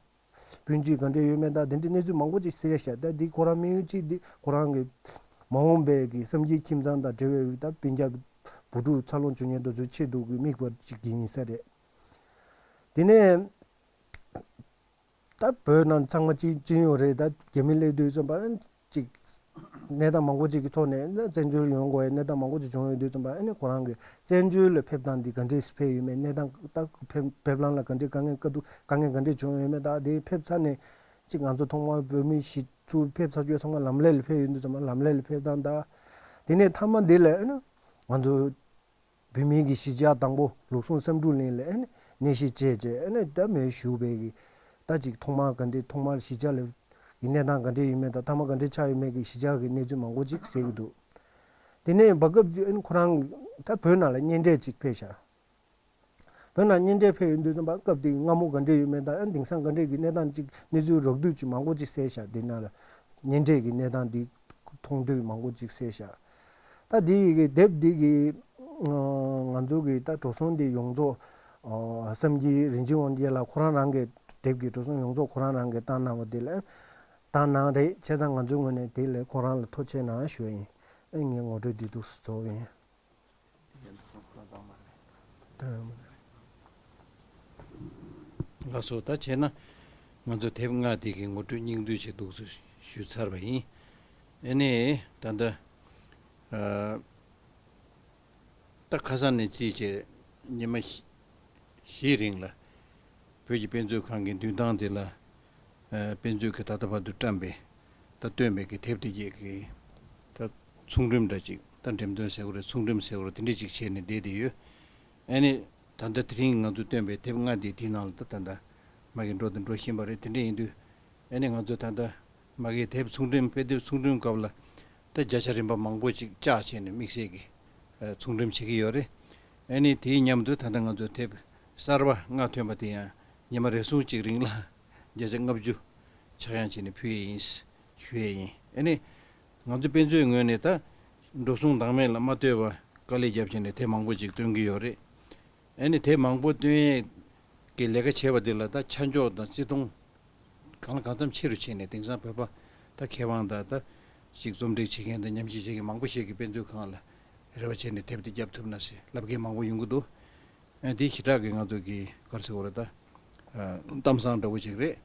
སྤུན་མཆེད་ག་འདྲ་ཡོད་མེད་ད་དེ་འདྲའི་གནས་ཚུལ་མང་པོ་ཅིག་གསལ་ཤག་ད་འདི་ཁོ་རང་དམིགས་ཡུལ་གཅིག་འདི་ཁོ་རང་གི་མ་འོངས་པའི་གི་བསམ་གྱི་ཁྱིམ་ཚང་དང་འབྲེལ་བའི་ད་སྤུན་ཀྱག་བུ་ཕྲུག་འཚར་ལོངས་བྱུང་མཁན་དེ་ཚོའི་ཆེད་དུ་གི་དམིགས་པ་ཅིག་ཡིན་ས་རེད། དེ་ནས། ད་བོད་ནང་ཚང་མ་སྤྱི་སྤྱི་ཡོངས་རེད། ད་རྒྱ་མི་སླེབས་དུས་ཙམ་པ་ཅིག་གནས་སྟངས་མང་པོ་ཅིག་གི་ཐོག་ནས་ན་བཙན་བྱོལ་ཡོང་དགོས་ཡ་གནས་སྟངས་མང་པོ་ཅིག་བྱུང་ཡོང་དུས་ཙམ་པ། ཨ་ནི་ཁོ་རང་གི་བཙན་བྱོལ་ལ་ཕེབས་སྟངས་འདི་ག་འདྲས་ཕེབས་ཡོད་མེད། གནས་སྟངས་ད་ཕེབས་ཕེབས་ལམ་ལ་ག་འདྲས་དཀའ་ངལ་དཀའ་སྡུག་དཀའ་ངལ་ག་འདྲས་བྱུང་ཡོད་མེད། ད་དེ་ཕེབས་ཚར་ནས་ཅིག་ང་ཚོ་ཐོག་མར་བོད་མི་གཞིས་ཚུར་ཕེབས་ཚར་རྒྱུ་ཚང་མ་ལམ་ལས་ལ་ཕེབས་ཡོང་དུས་ཙམ་པ་ལམ་ལས་ལ་ཕེབས་སྟངས་དང་། དེ་ནས་མཐའ་མ་འདི་ལ་ཨ་ནི་ང་ཚོ། བོད་མིའི་གི་གཞིས་ཆགས་དང་པོ་ལུགས་ཟུང་བསམ་འགྲུབ་གླིང་ལ་ཨ་ནི་གནས་གཞི་བྱས་རྗེས། ཨ་ནི་ད་མོས་བཞུགས་པའི་གི་ད་ཅིག་ཐོག་མར་ག་འདྲ་ཐོག་མར་གཞིས་ཆགས་ལ་གི་གནས་སྟངས་ག་འདྲ་ཡོད་མེད་དང་། མཐའ་མ་ག་འདྲ་ཆགས་ཡོད་མེད་ཀྱི་གཞིས་ཆགས་ཀྱི་གནས་ཚུལ་མང་པོ་ཅིག་གསལ་གྱི་འདུག་དེ་ནས་བར་སྐབས་ཅིག་ཨ་ནི་ཁོ་རང་ད་བོད་ནང་ལ་གཉེན་འཕྲད་ཅིག་ཕེབས་ཤག་བོད་ནང་གཉེན་འཕྲད་ཕེབས་ཡོང་དུས་ཙམ་པ་སྐབས་དེའི་སྔ་མོ་ག་འདྲ་ཡོད་མེད་དང་། ཨ་ནི་དེང་སང་ག་འདྲ་གི་གནས་སྟངས་ཅིག་གནས་ཚུལ་རགས་བསྡུས་ཅིག་མང་པོ་ཅིག་གསལ་ཤག་དེ་ནང་ལ་གཉེན་འཕྲད་ཀྱི་གནས་སྟངས་འདི་མཐོང་ཐོས་མང་པོ་ཅིག་གསལ་ཤག་ད་འདི་ཡི་གི་དེབ་འདི་གི་ང་ཚོ་གི་ད་འགྲོ་སོང་འདི་ཡོངས་རྫོགས་བསམ་གྱི་རིན་ཆེན་དབང་རྒྱལ་ལགས་ཁོ་རང་རང་གི་དེབ་ཀྱི་འགྲོ་སོང་ཡོངས་རྫོགས་ཁོ་རང་རང་གི་བཏང་གནང་བ་འདི་ལ་བཏང་གནང་རེད། བྱས་ཙང་ང་ཚོའི་ངོས་ནས་དེ་ལ་ཁོ་རང་ལ་ཐུགས་རྗེ་གནང་ཞུ་ཡ་ཡིན། ཨེ་ངས་ངོ་སྤྲོད་འདི་འདུག་སེ་རྫོགས་པ་ཡིན། ལགས་སོ། ད་བྱས་ན་ང་ཚོ་དེབ་ལྔ་དེ་གི་ངོ་སྤྲོད་སྙིང་བསྡུས་ཅིག་འདུག་སེ་ཞུས་ཚར་བ་ཡིན། ཨ་ནི་ད་ལྟ་ཨ་ད་ཁ་སང་ནས་བརྩིས་བྱས་ཉི་མ་བཞི་བཞིའི་རིང་ལ་བོད་ཀྱི་དཔེ་མཛོད་ཁང་གི་མདུན་ཐང་དེ་ལ་ཨ་དཔེ་མཛོད་ཀྱིས་ད་ལྟ་བར་དུ་བཀྲམ་པའི་ད་བཏོན་པའི་གི་དེབ་དེ་གྱད་ཀྱི་ད་ཚོང་འགྲེམས་འདྲ་ཅིག་ད་འགྲེམས་སྟོན་ཟེར་དགོས་རེད། ཚོང་འགྲེམས་ཟེར་དགོས་རེད། དེ་འདྲ་ཅིག་བྱས་ནས་བསྡད་དེ་ཡོད། ཨ་ནི་ད་ལྟ་དེ་རིང་ང་ཚོ་བཏོན་པའི་དེབ་ལྔ་དེ་དེའི་ནང་ལ་ད་ད་ལྟ་མ་གི་འགྲོ་དང་འགྲོ་བཞིན་པ་རེད། དེ་འདྲ་ཡིན་དུས་ཨ་ནི་ང་ཚོ་ད་ལྟ་མ་གི་དེབ་ཚོང་འགྲེམས་དཔེ་དེབ་ཚོང་འགྲེམས་སྐབས་ལ་ད་བརྒྱ་ཆ་རིམ་པ་མང་པོ་ཅིག་བཅག་བྱས་ནས་དམིགས་བསལ་གྱི་ཚོང་འགྲེམས་བྱེད་ཀྱི་ཡོད་རེད། ཨ་ནི་དེའི་མཉམ་དུ་ད་ལྟ་ང་ཚོ་དེབ་གསར་པ་ལྔ་ཐོན་པ་དེ་ཡང་ཉི་མ་རེ་ཟུང་གཅིག་རིང་ལ་བརྒྱ་ཆ་ལྔ་བཅུ་ཆག་ཡང་བྱས་ནས་ཕུལ་ཡས་ཡིན་ཞུ་ཡས་ཡིན། ཨ་ནི་ང་ཚོ་དཔེ་མཛོད་ངོས་ནས་ད་འགྲོ་སོང་བདག་མེད་ལ་མ་ལྟོས་པར་དཀའ་ལས་བརྒྱབ་བྱས་ནས་དེབ་མང་པོ་ཅིག་བཏོན་གྱི་ཡོད་རེད། ཨ་ནི་དེབ་མང་པོ་བཏོན་ཡས་ཀྱི་ལས་ཀ་བྱས་པ་དེ་ལ་ད་ཆ་འཇོག་དང་བརྩི་མཐོང་གང་ལ་གང་འཚམ་ཆེ་རུ་ཕྱིན་ནས། དེང་སང་བོད་པ་ད་མཁས་དབང་དང་ད་ཅིག་རྩོམ་སྒྲིག་བྱེད་མཁན་དང་ཉམས་ཞིབ་བྱེད་མཁན་མང་པོ་ཞིག་གིས་དཔེ་མཛོད་ཁང་ལ་རེ་བ་བྱས་ནས་དེབ་དེ་བརྒྱབ་ཐུབ་ན་ཟེར་ལབ་མཁན་མང་པོ་ཡོང་གི་འདུག་ཨ་འདི་ཞེ་དྲག་གི་ང་ཚོ་གི་ག་རེ་ཟེར་དགོས་རེད། ད་ཨ་གཏམ་བཟང་འདྲ་བོ་ཅིག་རེད།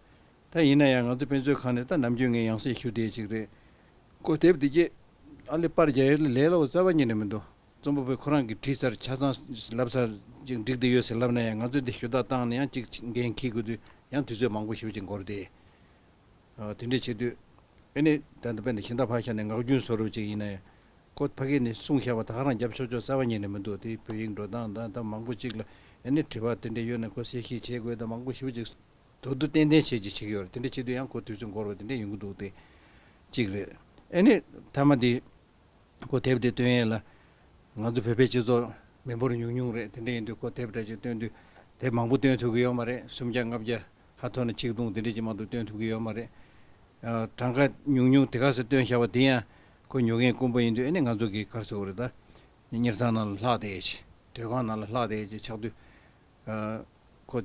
ད་ཡིན་ན་ཡང་ང་ཚོ་དཔེ་མཛོད་ཁང་ནས་ད་ནམ་རྒྱུན་ངས་ཡང་སེ་ཞུ་བསྡད་ཅིག་རེད། ཁོ་དེབ་འདི་གྱད་ཨ་ལེ་པར་རྒྱག་ཡས་ལ་ལས་སླ་བོ་རྩ་བ་ཉིད་ནས་མི་འདུག་རྩོམ་པ་པོས་ཁོ་རང་གིས་བྲིས་ཚར་ཆ་ཚང་ལབ་ཚར་ཅིག་འགྲིག་བསྡད་ཡོད་ཟེར་ལབ་ན་ཡང་ང་ཚོས་འདི་ཞུ་དག་བཏང་ནས་ཡང་ཅིག་འགན་འཁྱེར་དགོས་དུས་ཡང་དུས་ཚོད་མང་པོ་ཞེ་པོ་ཅིག་འགོར་ཏེ། ཨ། དེ་འདྲས་བྱེད་དུས། ཨེ་ནི་ད་ལྟ་དཔེར་ན་ཤིང་རྟ་ཕར་བཞག་ནས་ངག་རྒྱུན་བཟོ་འདྲ་ཅིག་ཡིན་ན་ཡང་། ཁོ་ཕ་གི་ནས་གསུངས་བཞག་པ་ད་ག་རང་རྒྱབ་ཆོག་ཆོག་རྩ་བ་ཉིད་ནས་མི་འདུག་དེ་བོད་ཡིག་འགྲོ་སྟངས་དང་ད་མང་པོ་ཅིག་ལ་ཨེ་ནི་དྲི་བ་དེ་འདྲས་ཡོད་ན་ཁོ་གསལ་བཤད་བྱེད་དགོས་དང་མང་པོ་ཞེ་པོ་ཅིག་དོ་དོ་ཏན་ཏན་བྱས་ཅིག་བྱེད་ཀྱི་ཡོད་རེད། དེ་འདྲས་བྱེད་དུས་ཡང་ཁོ་དུས་ཚོད་འགོར་བ་དེ་འདྲས་ཡོང་གི་འདུག་དེ་གཅིག་རེད། ཨེ་ནི་མཐའ་མ་དེ། ཁོ་དེབ་དེ་བཏོན་ཡས་ལ། ང་ཚོ་བོད་པའི་སྤྱི་ཚོགས་མི་འབོར་ཉུང་ཉུང་རེད། དེ་འདྲ་ཡིན་དུས་ཁོ་དེབ་འདྲ་ཅིག་བཏོན་དུས། དེབ་མང་པོ་བཏོན་ཐུབ་ཀྱི་ཡོད་མ་རེད། སུམ་བརྒྱ་ལྔ་བརྒྱ་ཧ་ཐོ་ན་ཆིག་སྟོང་དེ་འདྲ་ཅིག་མ་གཏོགས་བཏོན་ཐུབ་ཀྱི་ཡོད་མ་རེད། ཨ། གྲངས་ཀ་ཉུང་ཉུང་དེ་ག་ཚོད་བཏོན་བཞག་པ་དེ་ཡང་ཁོ་ཉོ་མཁན་དཀོན་པོ་ཡིན་དུས་ཨེ་ནི་ང་ཚོ་གི་ག་རེ་ཟེར་དགོས་རེད་ད། གཉེར་ཚང་ནང་ལ་ལྷག་བསྡད་ཅིག་དོས་ཁང་ནང་ལ་ལྷག་བསྡད་ཅིག་ཆགས་དུས། ཨ། ཁོ་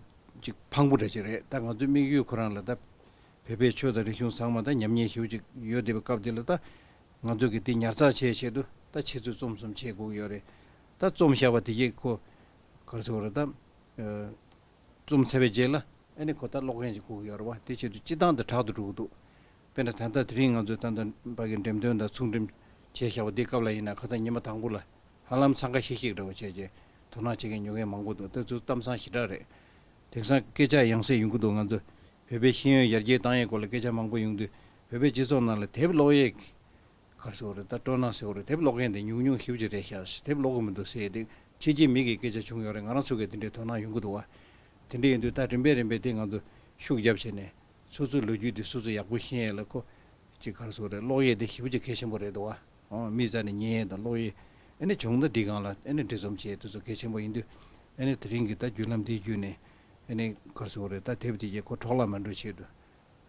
ཅིག་ཕངས་པོ་འདྲ་ཅིག་རེད། ད་ང་ཚོའི་དམིགས་ཡུལ་ཁོ་རང་ལ་ད། བོད་པའི་ཆོས་དང་རིག་གཞུང་ཚང་མ་ད་ཉམས་ཉེས་ཞེ་པོ་ཅིག་ཡོད་བསྡད་པའི་སྐབས་དེ་ལ་ད། ང་ཚོ་གིས་དེ་ཉར་ཚགས་བྱེད་ཆེད་དུ་ད་ཆེད་དུ་རྩོམ་གསུམ་བྱེད་དགོས་ཀྱི་ཡོད་རེད། ད་རྩོམ་བཞག་པ་དེ་གྱད་ཁོ། ག་རེ་ཟེར་དགོས་རེད་ད། ཨ། རྩོམ་ཚར་བའི་རྗེས་ལ་ཨེ་ནི་ཁོ་ད་ཀློག་མཁན་ཅིག་དགོས་ཀྱི་ཡོད་རེད་བ། དེ་ཆེད་དུ་སྤྱིར་བཏང་དུ་དྲག་ཏུ་འགྲོ་གི་འདུག་དཔེར་ན་ད་ལྟ་དེ་རིང་ང་ཚོས་ད་ལྟ་ཕ་གི་འགྲེམས་སྟོན་དང་ཚུལ་ཁྲིམས་བྱས་བཞག་པ་འདིའི་སྐབས་ལ་ཡིན་ན་ཁ་སང་ཉི་མ་དང་པོ་ལ་ཧ་ལམ་འཚང་ཁ་ཤིག་ཤིག་འདྲ་བོ་བྱས་རྗེས་དོ་སྣང་བྱེད་མཁན་ཉོ་མཁན་མང་པོ་འདུག་དེ་ཚོ་གཏམ་བཟང་ཞེ་དྲག་རེད། དེང་སང་སྐད་ཆ་ཡང་སེ་ཡོང་གི་འདུག་ང་ཚོ་བོད་པའི་ཤེས་ཡོན་ཡར་རྒྱས་བཏང་ཡས་སྐོར་ལ་སྐད་ཆ་མང་པོ་ཡོང་དུས་བོད་པའི་སྤྱི་ཚོགས་ནང་ལ་དེབ་ཀློག་ཡས་ག་རེ་ཟེར་དགོས་རེད་ད། སྤྲོ་སྣང་ཟེར་དགོས་རེད། དེབ་ཀློག་མཁན་དེ་ཉུང་ཉུང་ཞེ་པོ་ཅིག་རེད་ཤག་དེབ་ཀློག་གི་མི་འདུག་ཟེར་ཡས་དེ་ཕྱི་རྒྱལ་མི་གིས་སྐད་ཆ་བྱུང་ཡོད་རེད། ང་རང་ཚོ་གིས་དེ་འདྲའི་དོ་སྣང་ཡོང་གི་འདུག་བ། དེ་འདྲ་ཡིན་དུས་ད་རིམ་པས་རིམ་པས་དེ་ང་ཚོ་ཤུགས་རྒྱབ་བྱས་ནས་སོ་སོའི་ལོ་རྒྱུས་དེ་སོ་སོ་ཡག་པོ་ཤེས་ཡས་ལ་ཁོ་ཅིག་ག་རེ་ཟེར་དགོས་རེད། ཀློག་ཡས་དེ་ཞེ་པོ་ཅིག་གལ་ཆེན་པོ་རེད་འདུག་བ། ཨོ། མིའི་རྩ་ནས་ཉན་ཡས་དང་ཀློག་ཡས། ཨ་ནི་བྱུང་ན་འདི་སྒང་ལ་ཨ་ནི་འབྲི་རྩོམ་བྱེད་དེ་ཚོ་གལ་ཆེན་པོ་ཡིན་དུས། ཨ་ནི་དེ་རིང་གི་ད་བརྒྱུད་ལམ་འདི་བརྒྱུད་ནས་ཨ་ནི་ག་རེ་ཟེར་དགོས་རེད། ད་དེབ་དེ་གྱད་ཁོ་འཕྲོ་བརླག་མ་འགྲོ་ཆེད་དུ།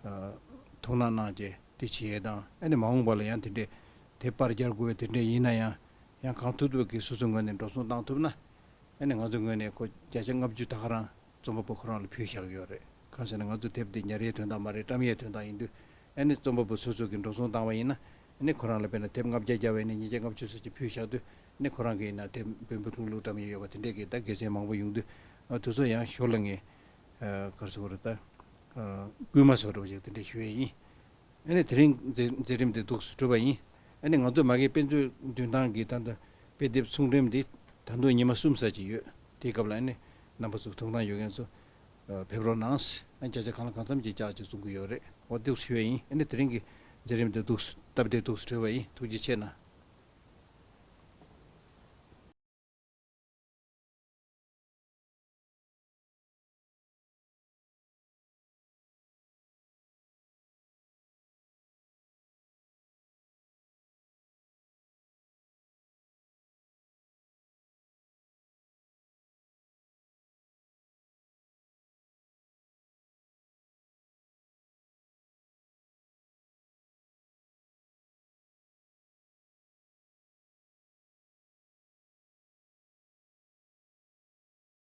ཨ། ཐུགས་སྣང་གནང་བྱས་དེ་བྱེད་ཡས་དང་ཨ་ནི་མ་འོངས་པ་ལ་ཡང་དེ་འདྲའི་དེབ་པར་རྒྱག་དགོས་པའི་དེ་འདྲའི་ཡིན་ན་ཡང་། ཡང་གང་ཐུབ་ཐུབ་ཀྱིས་སོ་སོའི་ངོས་ནས་འགྲོ་སོང་བཏང་ཐུབ་ན། ཨ་ནི་ང་ཚོའི་ངོས་ནས་ཁོ་བརྒྱ་ཆ་ལྔ་བཅུ་ད་ག་རང་རྩོམ་པ་པོ་ཁོ་རང་ལ་ཕུལ་བཞག་ཡོད་རེད། གང་ཟེར་ན་ང་ཚོ་དེབ་འདི་ཉར་ཡས་དོན་དག་མ་རེད། བཀྲམ་ཡས་དོན་དག་ཡིན་དུས། ཨ་ནི་རྩོམ་པ་པོ་སོ་སོ་གིས་འགྲོ་སོང་བཏང་བ་ཡིན་ན། ཨ་ནི་ཁོ་རང་ལ་དཔེར་ན་དེབ་ལྔ་བརྒྱ་བརྒྱབ་པ་ཡིན་ན་ཉིས་བརྒྱ་ལྔ་བཅུ་ཙམ་ཅིག་ཕུལ་བཞག་དུས། ཨ་ནི་ཁོ་རང་གིས་ཡིན་ན་དེབ་འབེན་པུ་ལྷུག་ལྷུག་བཀྲམ་ཡས་ཡོད་པ་དེ་འདྲས་ཀྱི་ད་དགེ་མཚན་མང་པོ་ཡོང་དུས། ཨ། དེ་ཚོ་ཡང་ཞོར་ལ་ངས། ཨ། ག་རེ་ཟེར་དགོས་རེད་ད། ཨ། སྐུལ་མ་བཟོ་འདྲ་བོ་ཅིག་དེ་འདྲས་ཞུ་ཡས་ཡིན། ཨ་ནི་དེ་རིང་མཛད་མཛད་རིམ་དེ་འདུག་སེ་གྲུབ་པ་ཡིན། ཨ་ནི་ང་ཚོ་མ་གིའི་དཔེ་མཛོད་མདུན་ཐང་གི་ད་ལྟ་དཔེ་དེབ་ཚོང་འགྲེམས་འདི་ད་དུང་ཉི་མ་གསུམ་ཙམ་ཅིག་ཡོད། དེའི་སྐབས་ལ་ཨ་ནི་རྣམ་པ་ཚོ་ཐུགས་སྣང་ཡོད་མཁན་ཚོ། ཨ། ཕེབས་རོགས་གནང་། ཨ། བརྒྱ་ཆ་གང་ལ་གང་འཚམ་གྱི་ལྕགས་ཀྱི་བཙོང་གི་ཡོད་རེད། འོ། འདུག་སེ་ཞུ་ཡས་ཡིན། ཨ་ནི་དེ་རིང་གི་མཛད་རིམ་དེ་འདུག་སེ་སྟབས་བདེ་འདུག་སེ་གྲུབ་པ་ཡིན། ཐུགས་རྗེ་ཆེ་གནང་།